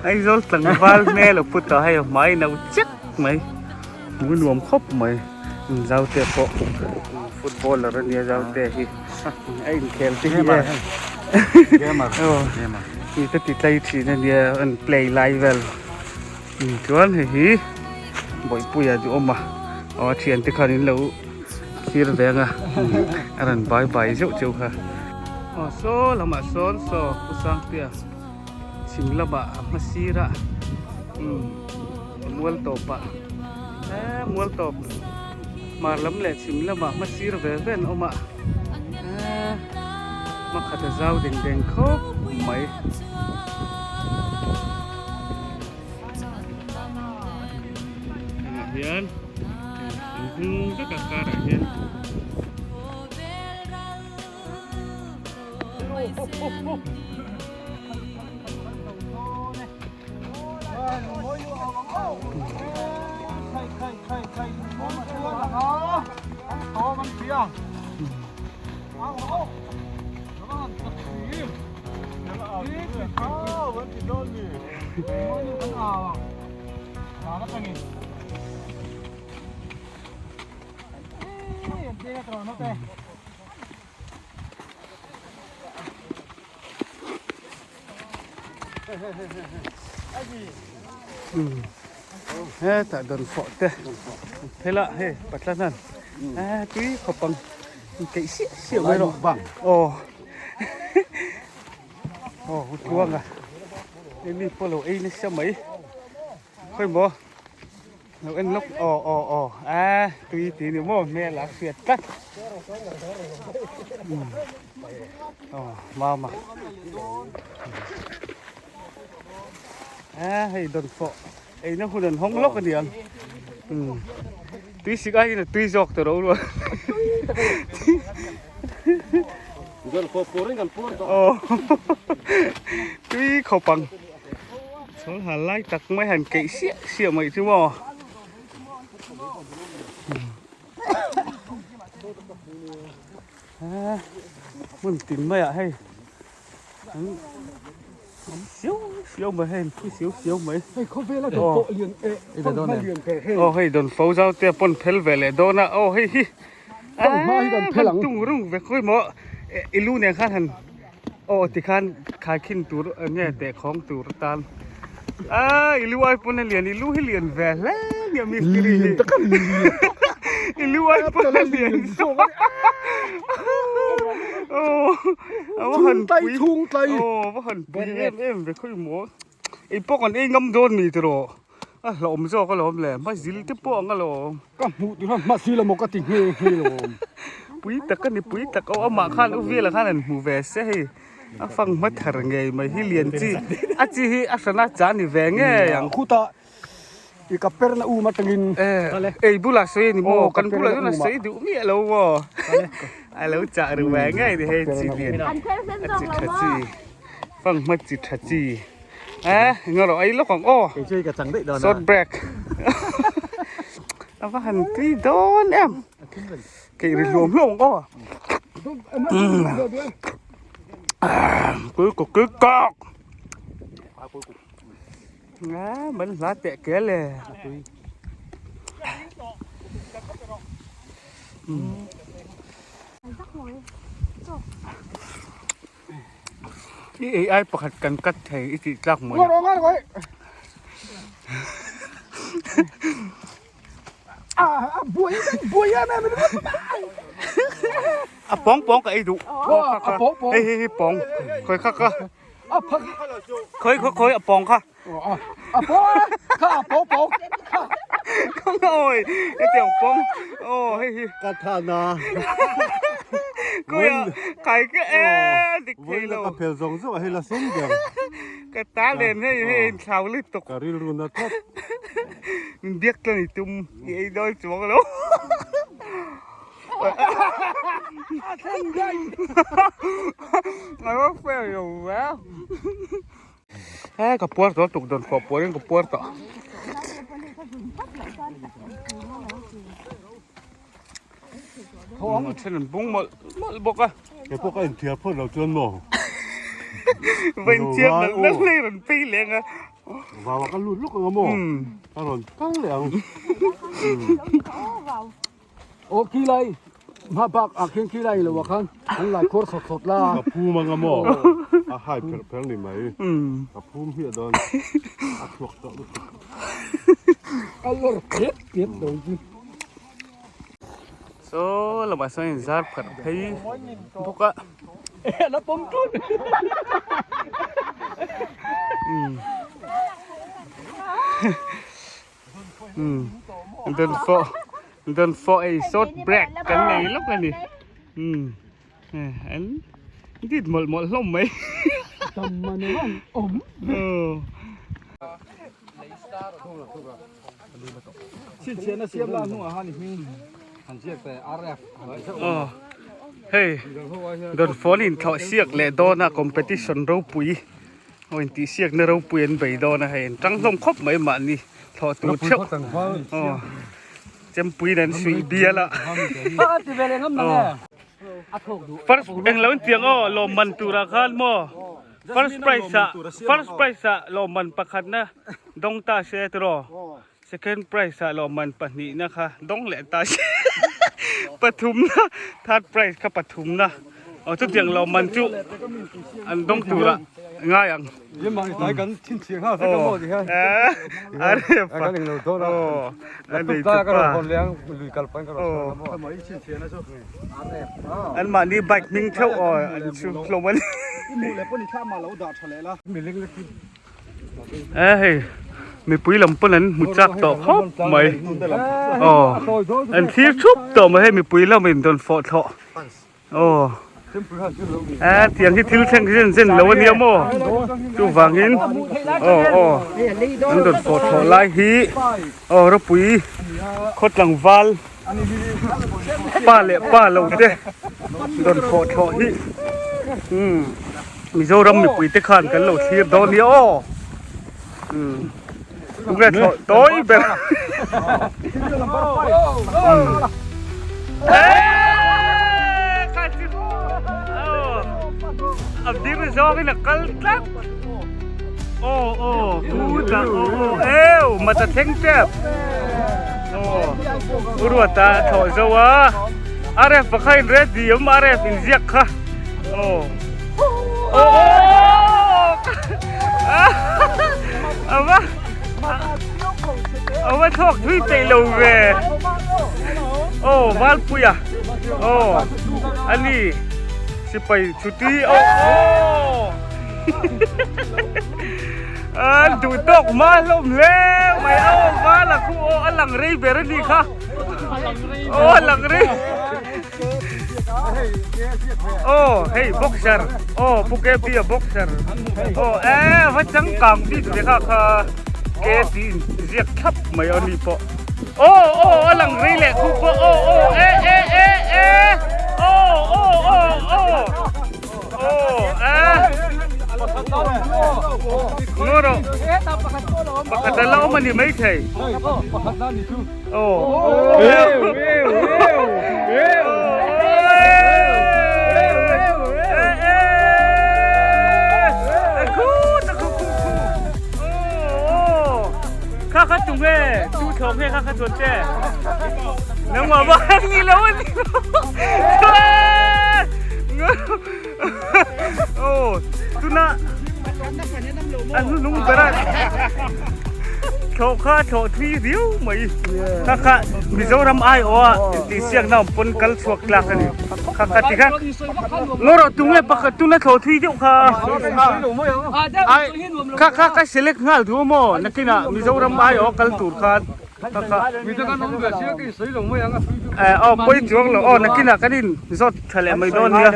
Aizawl tlangval hmel a put a hei hmai no chiak mai. Hmu nuam khawp mai. Zaute pawh footballer a nia Zaute hi. A inkhel te hi e. Gamer. Gamer. Ti te ti tlai thin a nia an play lai vel. Chuan hei hi Bawihpuia duhawm a aw a thiante khan in lo thlir ve ang a a rawn bai bai zeuh cheu kha. Aw saw lamah sawn saw Pu Sangtea chhim lamah a hma sir a umm a mual tawp ah eee mual tawp hmar lam leh chhim lamah hma sir ve ve an awm a eee hmakhat a zau deng deng khawp mai. Hengah hian an hung vek a car ah hian. Hetah dawnfawh te hela hei patla hian tui khawp ang keih siah siah mai rawh aw. Aw u tluanga hei mi pawh lo ei nasa mai khawi maw lo en lawk aw aw aw a tui ti ni maw hmel a hriat tlat aw mama a hei dawnfawh eina hun an hawng lawk a ni ang tui sik aiin a tui zawk ta ro rual tui khawp ang chhawng hal lai tak mai han keih siah siah mai chu maw hmun tin maiah hei Awm siau siau mai hei phui siau siau mai. Hei khawvela dawn pawh lian eh fanghma lian ber hei. Aw hei dawn fo zau te pawn phel ve leh dawn a aw hei hi. Fanghma hi kan phel ang. Tung rung ve khawi maw i lu nen khan han aw tikhan khaikhin tur nge teh khawng tur tan a i lu ai pawn a lian i lu hi lian ve hle nia mistiri hi. Lian tak a ni lian. I lu ai pawn a lian zawk a ni. Aw. A va han pui thung tlai aw va han pui em em ve khawi maw ei pawh kan ei ngam dawn mi tiraw a hlauhawm zawk alawm le hma zil te pawh ang alawm ka hmuh tur khan hma zil amaw ka ti nghe nghe alawm pui tak a ni pui tak aw amah khan u vela khan an hmu ve se hei a fang hma thar ngei mai hi lian chi a chi hi a hrana cha ni ve ngei ang khutah I ka per na um atangin Eh, ei bulah sawi a ni maw? Kan bulah chuan a sawi duh miah lo maw? A lo chah ru ve ngei ni hei chi lian a chi tha chi fang hma chi tha chi eh eng rawh ei lawk ang aw Kei chu hei ka chang daih dawn a short break. A va han tui dawn em. Keih ri hluam hluam ang aw. Kul kuk kul kak. Nga man hla teh kel e. I ei ai pakhat kan cut thei i tih tlak mawi. A pawng pawng ka ei duh. Hei hei hei pawng. Khawi kha kha. Khawi khawi khawi a pawng kha. A pawng kha a pawng pawng. Ôi, cái tiểu pawng. Ồ hei hei. Ka tha na. Khawi a kai cái e dik thei lo. Ka phel zawng zawng a hei la sum ber. Ka ta len hei hei in thlau lutuk. Ka rilru na tawp. Min biak tlang i tum i ei dawn chuang lo. A thleng daih. A va fair lo ve. He ka puar tawh tuk dawn fawh puarin ka puar tawh. A then an bung mawlh mawlh bawk a. Kei pawh ka inthiar phawt lo chuan maw. Va inthiar nalh nalh leh rawn phei leng a. Vau ah ka lut lawk ang a maw. Ka rawn kal leh ang. Aw khi lai hma bak ah khian khi lai lo ah khan an lai khuar sawt sawt la. Ka phum ang a maw. A hai pherh pherh ni mai. Ka phum hmiah dawn. A thluak tawh lutuk. A lawr piat piat lo hi. Saw lamah sawn in zar pharh phei bawk a. La pawm tun. Don fawh don fawh ei short break kan nei lawk a ni. An dit mawlh mawlh hlawm mai. Chhinchhiahna siam la hnungah khan i hming han ziak teh RF han ti zauh Aw hei Don phone in thlawh siak leh dawn a competition ropui aw intih siakna ropui an bei dawn a hei an tang hlawm khawp mai mahni thlawh tur theuh aw chempui in an suih bial a aw first englo in tiang aw lawmman turah khan maw first prize ah first prize ah lawmman pakhatna dawng ta se tiraw second prize ah lawmman pahnihna kha dawng leh ta se pathumna third prize kha pathumna aw chutiang lawmman chu an dawng turah ngai ang an mahni bike hming theuh aw an chu hlawm a ni. E hei mipui lam pawn an hmu chak tawh khawp mai aw an thlir thup tawh mai hei mipui lamin rawn fawh thlawh aw e tiang hi thil thleng zen zen lo ania maw chuvangin aw aw an rawn fawh thlawh lai hi aw ropui khaw tlangval pa leh pa lo te rawn fawh thlawh hi umm Mizoram mipui te khan kan lo thlir dawn nia aw umm tunge thlawh tawi ber a bir zawngin a kal tlat aw aw chutah aw aw eu mata thleng tep aw uruata a thlawh zo a rf pakhat in ready awm rf inziak kha aw aw aw a va a va thlawk thui peih lo ve aw Valpuia aw ani sipai chhuti aw aw an duh tawk hma hlawm hle mai aw Vala khu aw a lang rei ber a nih kha aw a lang rei aw hei boxer aw pu K P a boxer aw e va changkang bik ve kha kha K tih in ziak thlap mai a ni pawh aw aw a lang rei leh khu pawh aw aw e e e e aw aw aw aw aw e. Ngaw rawh. Pakhat a la awm a ni maithei. Aw. Kha kha tung e, tu thlawng he kha kha chuan che. Nangmah ba ni lo a ni. Aw, tuna an hnung bera thlawh kha thlawh thui riau mai. Kha kha Mizoram ai aw a intihsiakna awm pawn kal chhuak tlak a ni. Kha kha ti kha ngaw rawh tunge pakhat tuna thlawh thui deuh kha. Ai kha kha ka select nghal thu maw nakinah Mizoram ai aw kal tur khan. Aw pawi chuang lo aw nakinah kan in zawt tha leh mai dawn nia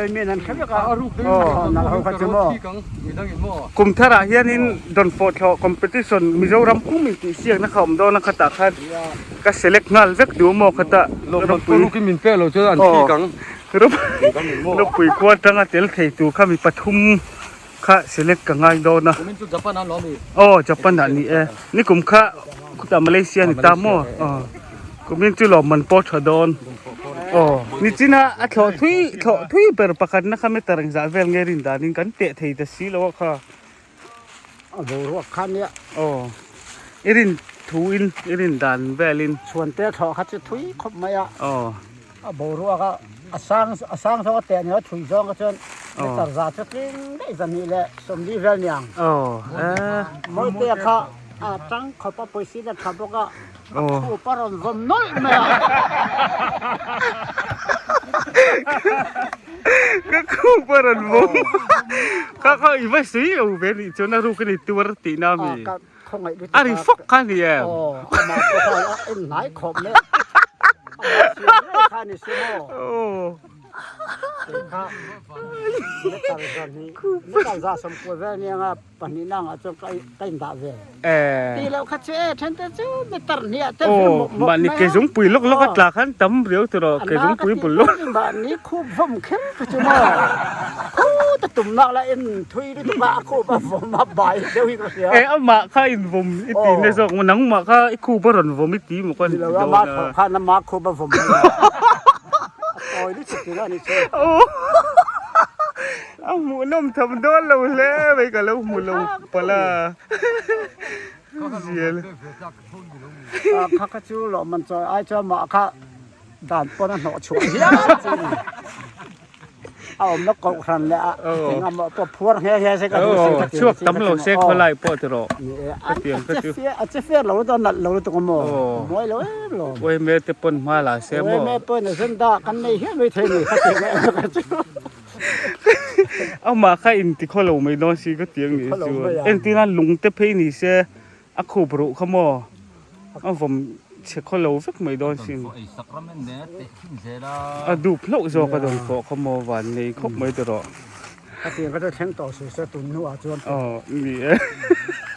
kum tharah hianin dawnfawh thlawh competition Mizoram pum in tih siakna kha awm dawn a khatah khan ka select nghal vek duh maw khatah ropui khua atanga tel thei tur kha mi pathum Kha select ka ngai dawn a. Kumin chu Japan ah lawm i. Aw Japan ah ni e. Nikum kha khutah Malaysia ni ta maw. Aw kumin chu lawmman pawh tha dawn. Aw nichina a thlawh thui thlawh thui ber pakhat na kha meter engzah vel nge rin danin kan teh thei ta si lo a kha. A boruak kha nia. Aw i rin thu in i rin dan velin. Chhuante thlawh kha chu thui khawp mai a. Aw. A boruak a a sang a sang zawng a teh nia thui zawng kha chuan meter za chu tling daih zahnih leh sawmli vel niang. Mawite kha a tang khawp a pawisa in a tha bawk a a khup a rawn vawm nawlh mai a. Ka khup a rawn vawm kha kha i va sawi lo ve nih chuan a ruk a ni tuar tihna a mi. A ri fawk kha a ni em? Mahni ke zungpui lawk lawk a tla khan tam riau tur aw ke zungpui bul lawk. E amah kha in vawm i ti na zawk maw nangmah kha i khup a rawn vawm i ti maw ka ni ti dawn a. A hmuhnawm tham dawn lo hle mai ka lo hmu lo palh a. Zial. Kha kha chu lawhman chawi ai chuan mah kha dan pawn a hnawh chhuah hial chi a ni. A awmna kohhran leh a eng emaw pawh phuar nghe nghe se ka duh si ka ti Chhuak tam lo se khawlai pawh ti rawh. Ka ti ang ka chu. A che fair lo lutuk a nalh lo lutuk a maw. Mawi lo em lo. Uaime te pawn hma la se maw. Uaime pawn agenda kan nei hial mai thei a ni ka ti ang em ka chu. Amah kha inti khaw lo mai dawn si ka ti ang nih chu. Entirna lung te phei ni se A khup ruh kha maw a vawm chhe khaw lo vek mai dawn sin. A dup hlauh zawk a dawn fawh kha maw van nei khawp mai ti rawh. Ka tiang ka chu thleng tawh suh se tun hnuah chuan. Aw ni e.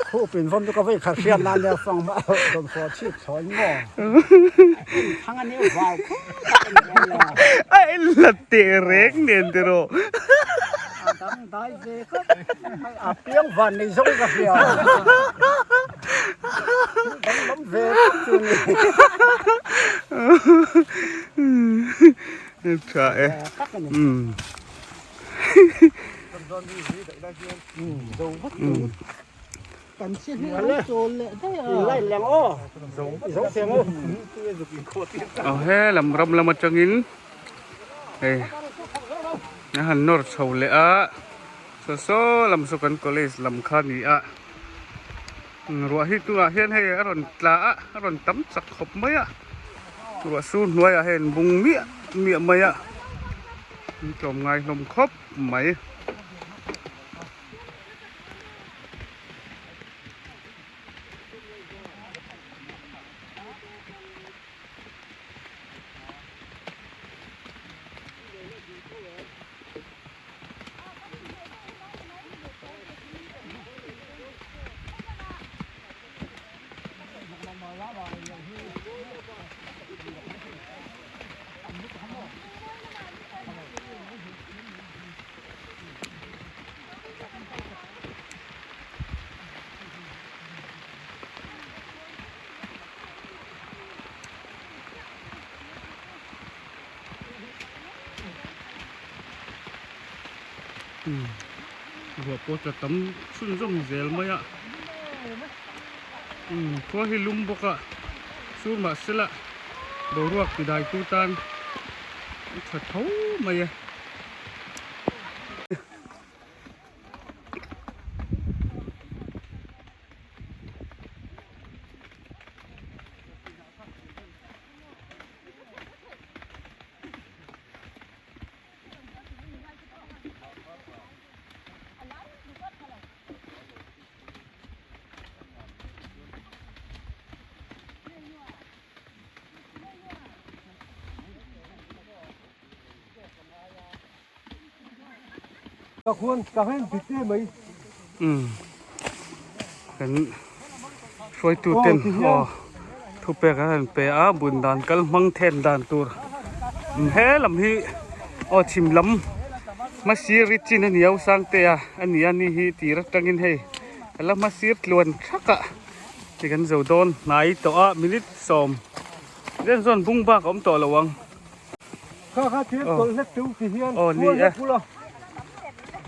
Khup in vawm chu ka vawi khat hriat nan nia fang mah dawn fawh chhip thlawin maw. Thang a nia vau khawp tak a ni nia. A en la teh reng nen ti rawh. A dang dai ve khawp mai a piang van nei zawng ka hria dang lam ve khawp chu ni tha e aw he lam ram lam atangin hei a han nawr chho leh a saw saw lam saw kan college lam kha a ni a ruah hi tunah hian hei a rawn tla a a rawn tam chak khawp mai a ruah sur hnuaiah hian bung miah miah mai a an tlawm ngai hlawm khawp mai. Umm ruah pawh tla tam chhunzawm zel mai a umm khua hi lum bawk a sur mahsela boruak tidai tu tan a tha tho mai e. Umm kan hruaitu ten aw thupek an rawn pe a bun dan kal hmang then dan tur he lam hi aw chhim lam hmasir i chin a ni a Sangte a a ni a ni hi tir atangin hei a la hmasir tluan thak a ti kan zo dawn hnai tawh a minute 10 zen zawn bung bak a awm tawh lo ang. Kha kha thil tawlh hlek teuh ti hian Aw ni khual e. hlek bula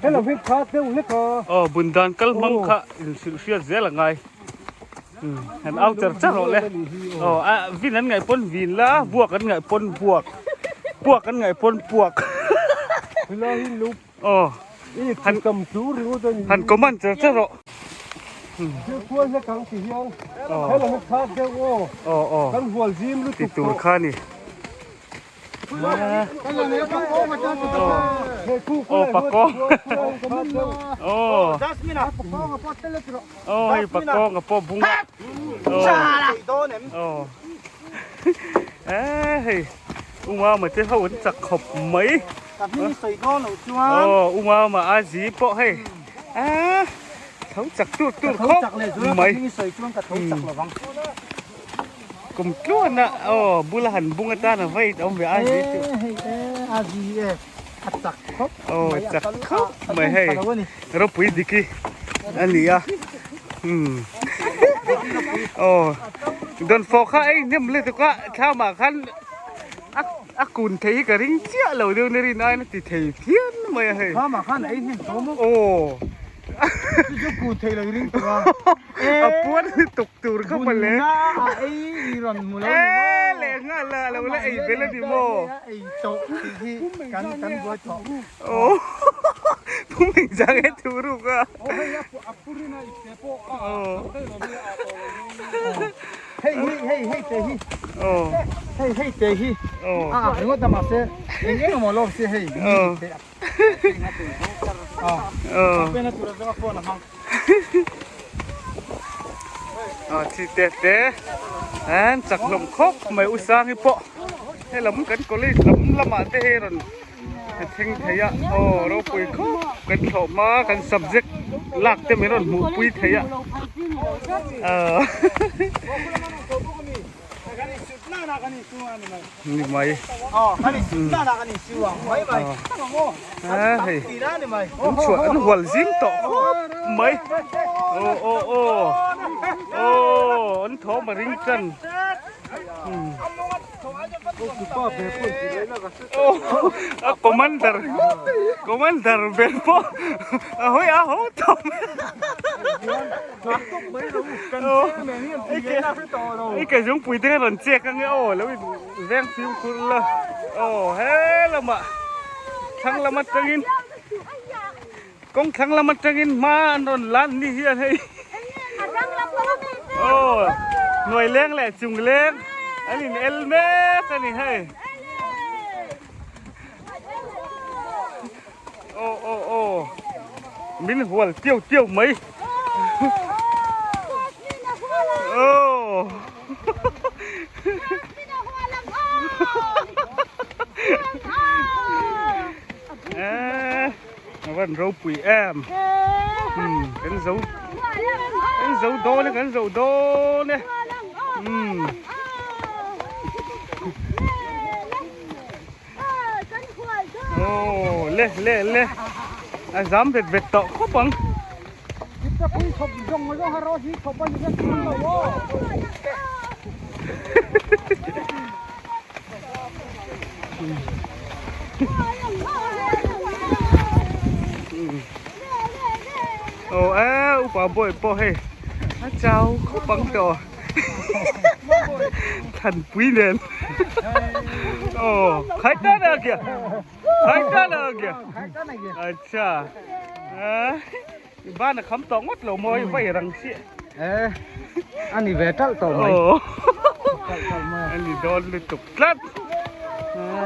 hello hi kha deuh hlek a. Aw bun dan kal hmang kha in hrilh hriat zel a ngai. Umm han au char char rawh le. Aw a vin an ngaih pawn vin la buak an ngaih pawn buak puak an ngaih pawn puak. Helai hi lo Aw i han tam tur ringawt a ni. Han command char char rawh. Thil khual hlek ang ti hian hello hi kha deuh aw. Aw aw Kan hual zim lutuk ti tur kha ni. Aw pakawng aw aw hei pakawng a pawh bung a aw aw hei umama te ho an chak khawp mai aw umama a zi pawh hei a tho chak tur tur khawp mai. Kum tluan a aw bula han bung atan a vei awm ve a zi chu. Hei e a zi e a chak khawp aw chak khawp mai hei ropui diki a ni a umm aw dawnfawh kha ei hnem lutuk a thlamah khan a a kun thei hi ka ring chiah lo deuh na rin aiin a ti thei phian mai a hei thlamah khan a ei hnem tawh maw aw chu chu kun thei lo i ring tawh a a puan lutuk tur kha mawle Bunna a ei i rawn hmu lo ni maw? E leh nghal a lo la ei bel a ni maw? Ei tawh tih hi kan kan buai tawh. Aw pum engzah nge thu ruk a. Aw hei a purin a ipte pawh a a lo hi a tawh lo ni. Hei hi hei hei te hi. Aw hei hei te hi. Aw a ak ringawt a mahse eng eng emaw lawm se hei. Aw Aw pena tur a zawng a phone a hmang. Aw chi te te an chak hlawm khawp mai u sang hi pawh helam kan college lam lamah te hei rawn thleng thei a aw ropui khawp kan thlawh hma kan subject lak te min rawn hmuh pui thei a aw ni mai a hei an chhuah an hual zing tawh khawp mai aw aw aw aw an thawm a ring tan a commander commander ber pawh a hawi a ho tawp I ke zungpui te rawn chek ange aw lo in veng fimkhur la aw he lamah thlang lam atangin kawng thlang lam atangin hma an rawn lan ni hian hei aw hnuai leng leh chung leng an in el mek a ni hei Aw aw aw min hual tiau tiau mai aw eh a van ropui em kan zo kan zo dawn e kan zo dawn e umm. Aw le le le a zam vet vet tawh khawp ang. Aw e upa bawi pawh hei a chau khawp ang tawh thlanpui nen aw khai tan a kya khai tan a kya acha ban a kham tawh ngawt lo maw hei vai rang chiah e ani ve talh tawh mai ani dawn lutuk tlat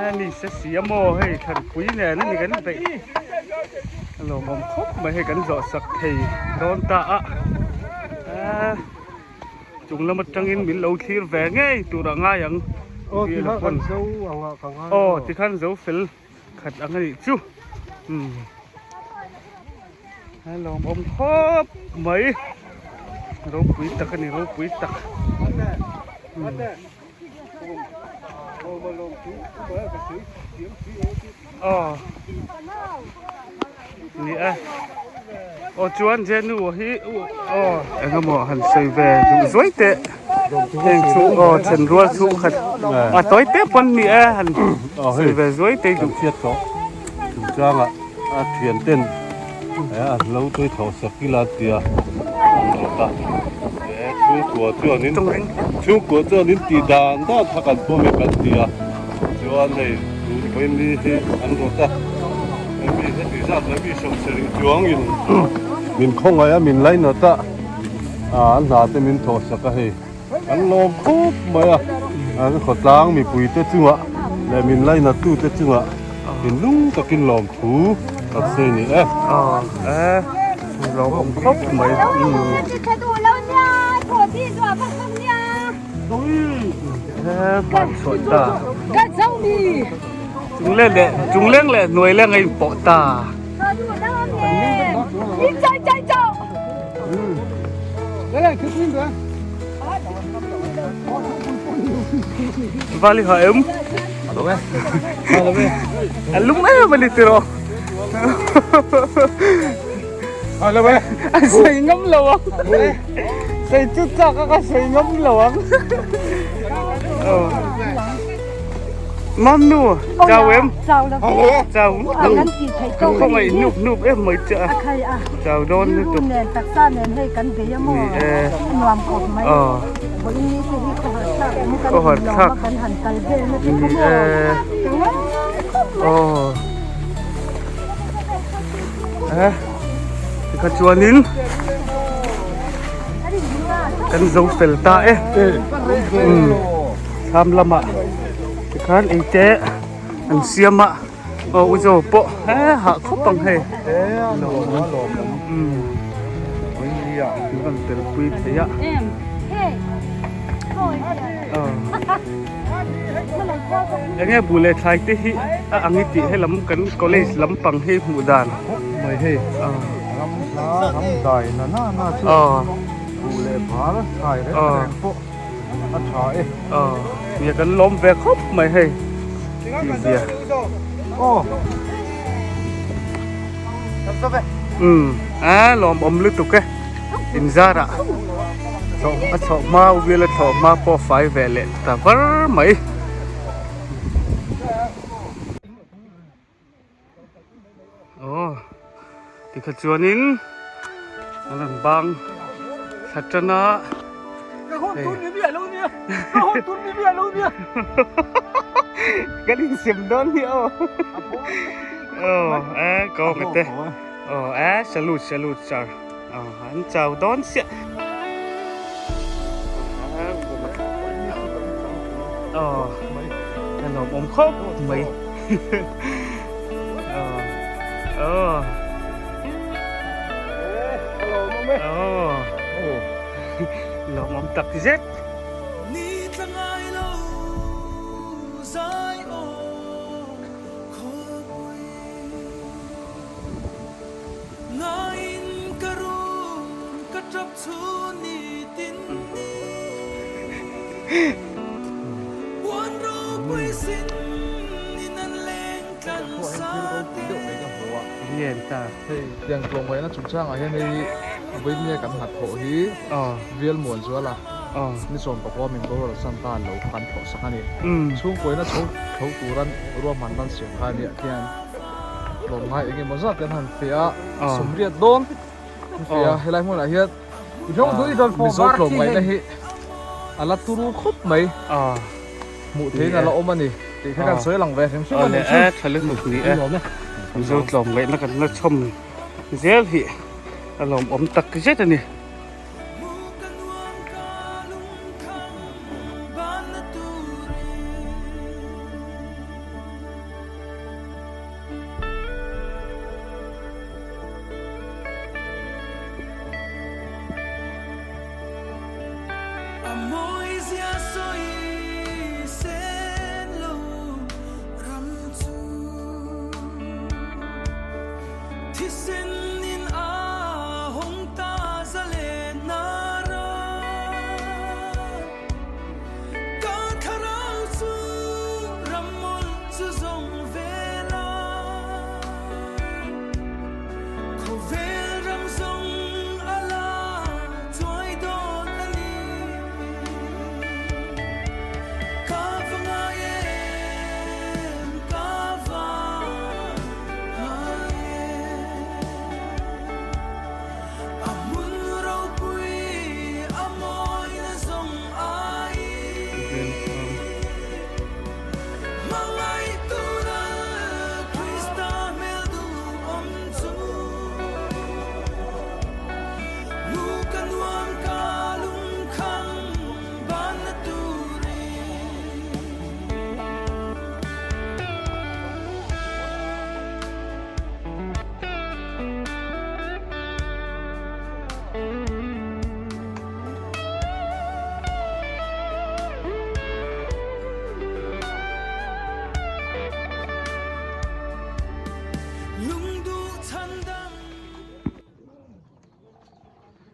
ani se si a maw hei thlanpui nen ani kan beih a lawmawm khawp mai hei kan zawh sak thei dawn ta a chung lam atangin min lo thlir ve ngei tur a ngai ang aw tikhan kan zo ang ah ka ngai aw tikhan zo fel khat ang anih chu umm a lawmawm khawp mai ropui tak ani ropui tak umm. Aw ni e aw chuan Jenu hi aw eng emaw han sawi ve duh zuai teh heng chu aw then rual chhung khat a tawi te pawn ni e han sawi ve zuai teh duh chhiat tawh chungchangah a thian ten a lo tui thlawh sak ila tia an rawt a he chhungkua chuanin chhungkua chuanin tih dan dan kha kan pawm e kan ti a chuan hei tun vawiin hi an rawt a hemi heti zat mai mi sawmsarih chuangin min khawngaih a min lainat a an hna te min thawh sak a hei. Kan lawm khawp mai a, an khawtlang mipuite chungah leh min lainatute chungah thinlung takin lawmthu kan sawi ni e. Aw e, lawmawm khawp mai. Chungleng leh chungleng leh hnuaileng a inpawh ta. Vali hả em? À lúng em mà đi từ rồi. À xây ngâm lâu không? Xây chút cho các cái xây ngâm lâu không? Mom nu, chào em. Chào là Chào. Kan ti thei to Không ai núp núp em mới chợ. Khai a. Chào đón Ru nu tục. nen taksa nen hei kan bei a maw. Nuam khawp mai. Vawiin ni te hi khaw harh thlak awm kan Khaw harh in lawm thlak. a kan han kal vel na te kha Ni maw. e. Ka ngai khawp mai. Aw. Eh. Tikha chuanin kan zo fel ta e. Um. Thlam lamah tikhan ei te an siam a. Aw u zo pawh he hah khawp ang hei. Um. An rawn tel pui thei a. Aw. Enge bu leh thlai te hi a ang i tih helam kan college lampang hi hmuh dan. Mai hei ram hla ram dai na na na chu bu leh var thlai reng reng pawh a tha e. Aw nia kan lawm ve khawp mai hei tih zia. Aw. Umm a lawmawm lutuk e inzarah a chhoh hma wheel a thlawh hma pawh fai ve leh ta var mai. Aw tikha chuanin an rawn bang thla tan a. Kan insem dawn hi aw. Aw e kawng ate. Aw e salute salute sir. Aw an chau dawn chiah. Aw a lawmawm khawp mai. Aw aw. Aw. Lawmawm tak zet. Ngen ta. Hei tiang tlawmngaihna chungchangah hian hei vawiin kan hnathawh hi Vial Muanzuala ni 14 min borual san ta lo kha kan thawh sak a ni. Chhungkuaina chho tho turan ruahman nan siam kha ania khian. tlawmngai eng emaw zat te an han fe a, sawmriat dawn an fe a, helai hmunah hian Mizo tlawmngaihna hi a la turu khawp mai, hmuh theihin a la awm a ni tih kha kan sawi lang ve hrim hrim a nih chu. Tha lutuk ni e, Mizo tlawmngaihna kan la chhawm zel hi a lawmawm tak zet a ni.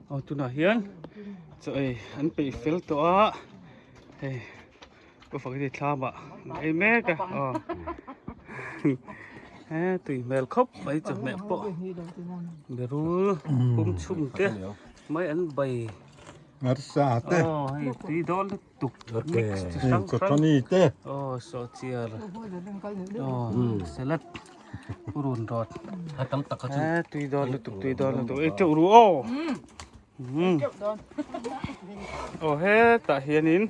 Aw tunah hian chaw ei an peih fel tawh a hei ka fak hi thlam ah an ei mek a aw he tui hmel khawp mai chawhmeh pawh berul pum chhum te mai an bai aw hei tui dawn lutuk. Tuk mix chi hrang hrang aw sawhchiar aw salad purun rawt he tui dawn lutuk tui dawn lutuk ei teuh ru aw aw hetah hianin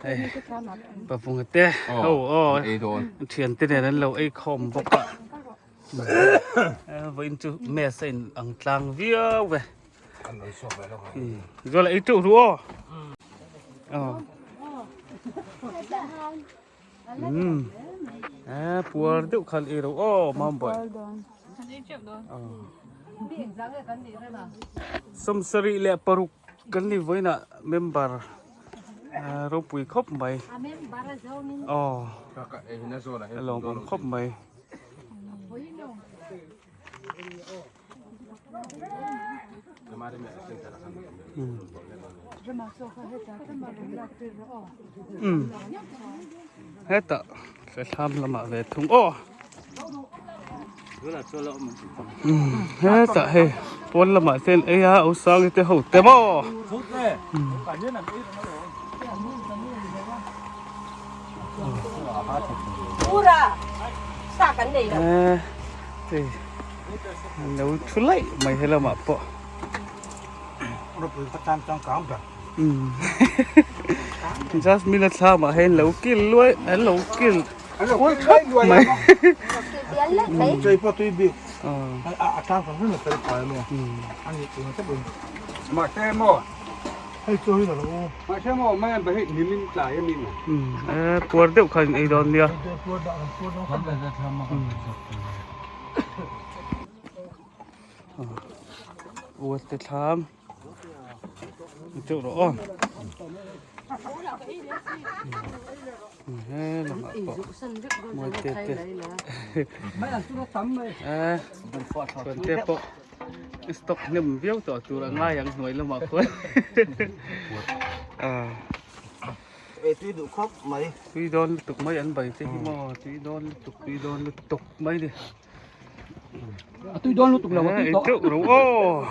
hei pavunga te ho aw thiante nen an lo ei khawm bawk a vawiin chu mess a in ang tlang viau ve. Rồi lại trụ rú ô. À, puar deuh khan ei ro aw mam boy. Sawmsarih leh paruk kan ni vawiinah member ropui khawp mai. Aw a lawmawm khawp mai. Hetah thlam lamah ve thung aw hetah hei pawn lamah te an ei a au sang te ho te maw Lo thu laih mai he lamah pawh. Jasmine a thlam ah hian lo kil luai an lo kil kual thap mai. Puar deuh khan in ei dawn nia. Ual te thlam teuh rawh aw he lamah pawh mawi te te chuan te pawh stock hnem viau tawh tur a ngai ang hnuai lamah khuan Ei tui duh khawp mai. Tui dawn lutuk mai an bai te hi maw tui dawn lutuk tui dawn lutuk mai ni. A tui dawn lutuk lo a tui tawh. Ei teuh ro aw.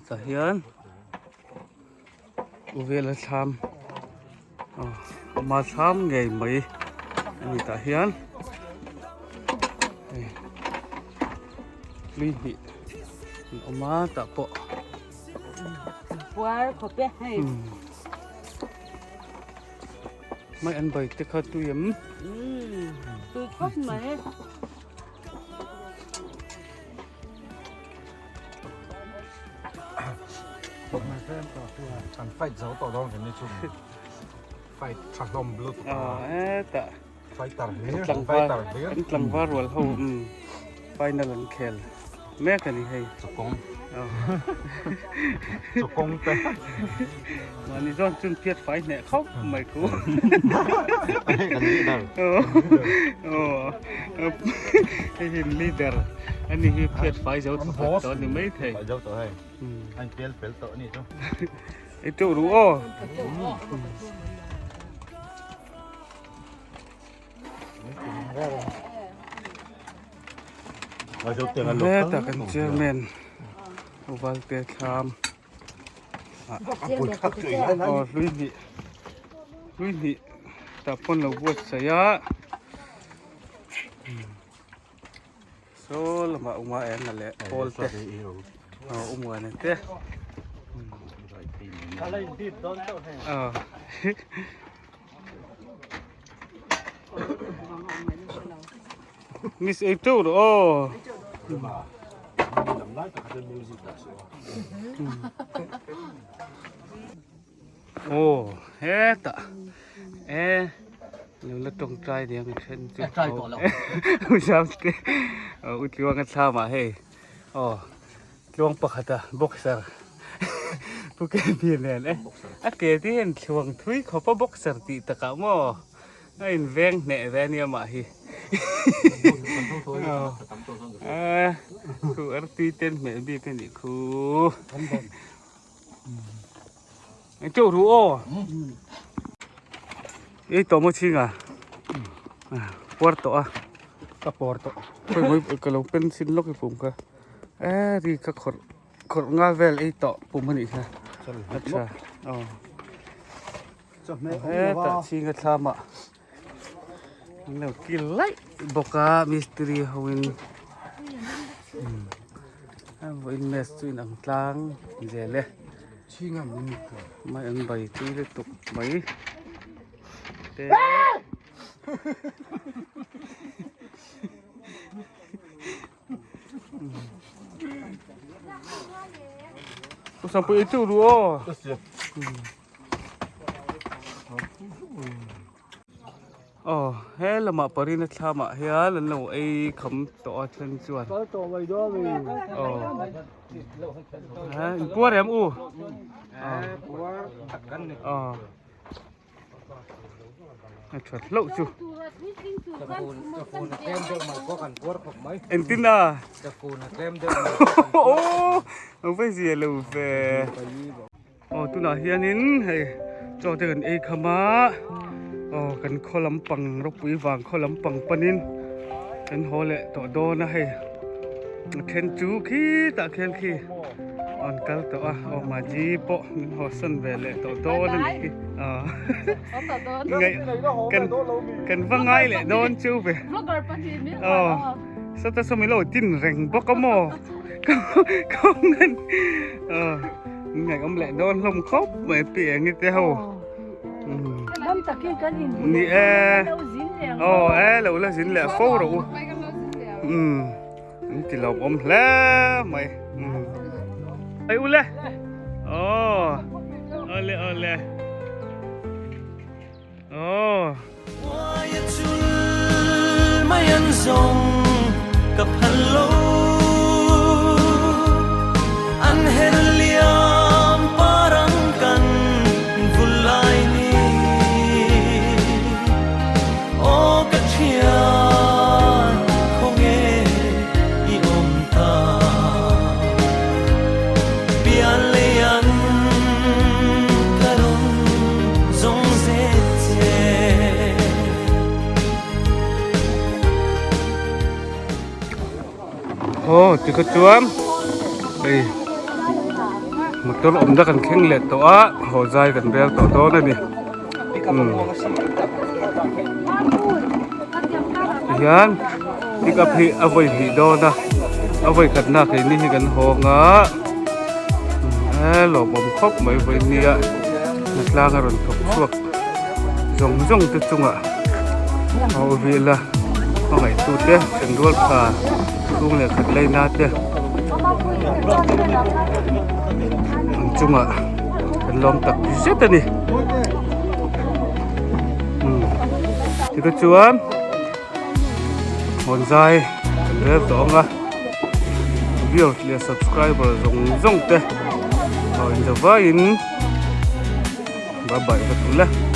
Tah hian u vela thlam ama thlam ngei mai a ni tah hian. Hlui hnih an awm a tah pawh. Puar khawp e hei. Mai an bai te kha tui em? Tui khawp mai. An fight zo tawh dawn kan ni chu. Fight tha hlawm lutuk a. Hetah fighter hlir fighter hlir. Kan tlangval rual ho final an khel mek a ni hei. Chawkawng chawkawng te. Mahni zawn chun phiat fai hneh khawp mai khu. Kan leader. Hei hi leader ani hi phiat fai zo tawh tawh ni mai thei. Fai zo tawh hei. An pel fel tawh a ni chu. Ei teuh ru aw. Heta kan chairman Uvalte thlam aw hlui hnih hlui hnih tah pawn lo buatsaih a saw lamah uma eng a leh pawl te aw umuana te aw. Miss ei teuh rawh aw. Aw hetah e lo la tawngtai nia mi then chu. Try tawh lo. Usam te u tluang a thlam ah hei aw tluang pakhat a boxer pu ke bi nen e a ke te hian thluang thui khawp a boxer tih takah maw a in veng hneh ve ania mah hi a khu artui ten hmeh bik a nih khu eng teuh ru aw ei tawh maw chhinga puar tawh a ka puar tawh khawi mawi ka lo pencil lawk i pum kha e ri ka khawrh khawrh nga vel ei tawh pum a nih kha a tha aw hetah chhinga thlamah an lo kil laih bawk a mistiri ho in a vawiin match chu inang tlang zel e mai an bai tui lutuk mai te. Sampui chu ru aw. Aw he lamah parina thlamah hian an lo ei kham tawh a then chuan. Aw in puar em u? Aw. A that hlauh chu. Engtin a? Aw ang vai zia lo ve. Aw tunah hianin hei chaw te kan ei kham a aw kan khaw lampang ropui vang khaw lampang panin kan haw leh tawh dawn a hei a then chu khitah khian khi an kal tawh a aw maji pawh min haw sawn ve leh tawh dawn a nih hi aw ngaih kan kan va ngai leh dawn chu ve aw sawta saw min lo tin reng bawk a maw kawng aw ngaih awm leh dawn hlawm khawp mai pi eng te ho ni e aw e lo la zin leh fo rawh u um an ti lawm awm hle mai um ai ule aw ole ole aw Aw tikha chuan hei motor awmna kan thleng leh tawh a haw zai kan rel tawh dawn a ni tihian pick up hi a vawi hnih dawn a. A vawi khatna keini hi kan hawng a lawmawm khawp mai vawi nia hnatlang a rawn thawk chhuak zawng zawng te chungah a aw vel a hmangaihtu te thenrual tha chhung leh khat laina te an chungah kan lawm tak zet a ni tikhachuan. Hawnzai kan rel tawh ang a viewers leh subscriber zawng zawng te a inzavaiin bye bye va tul e.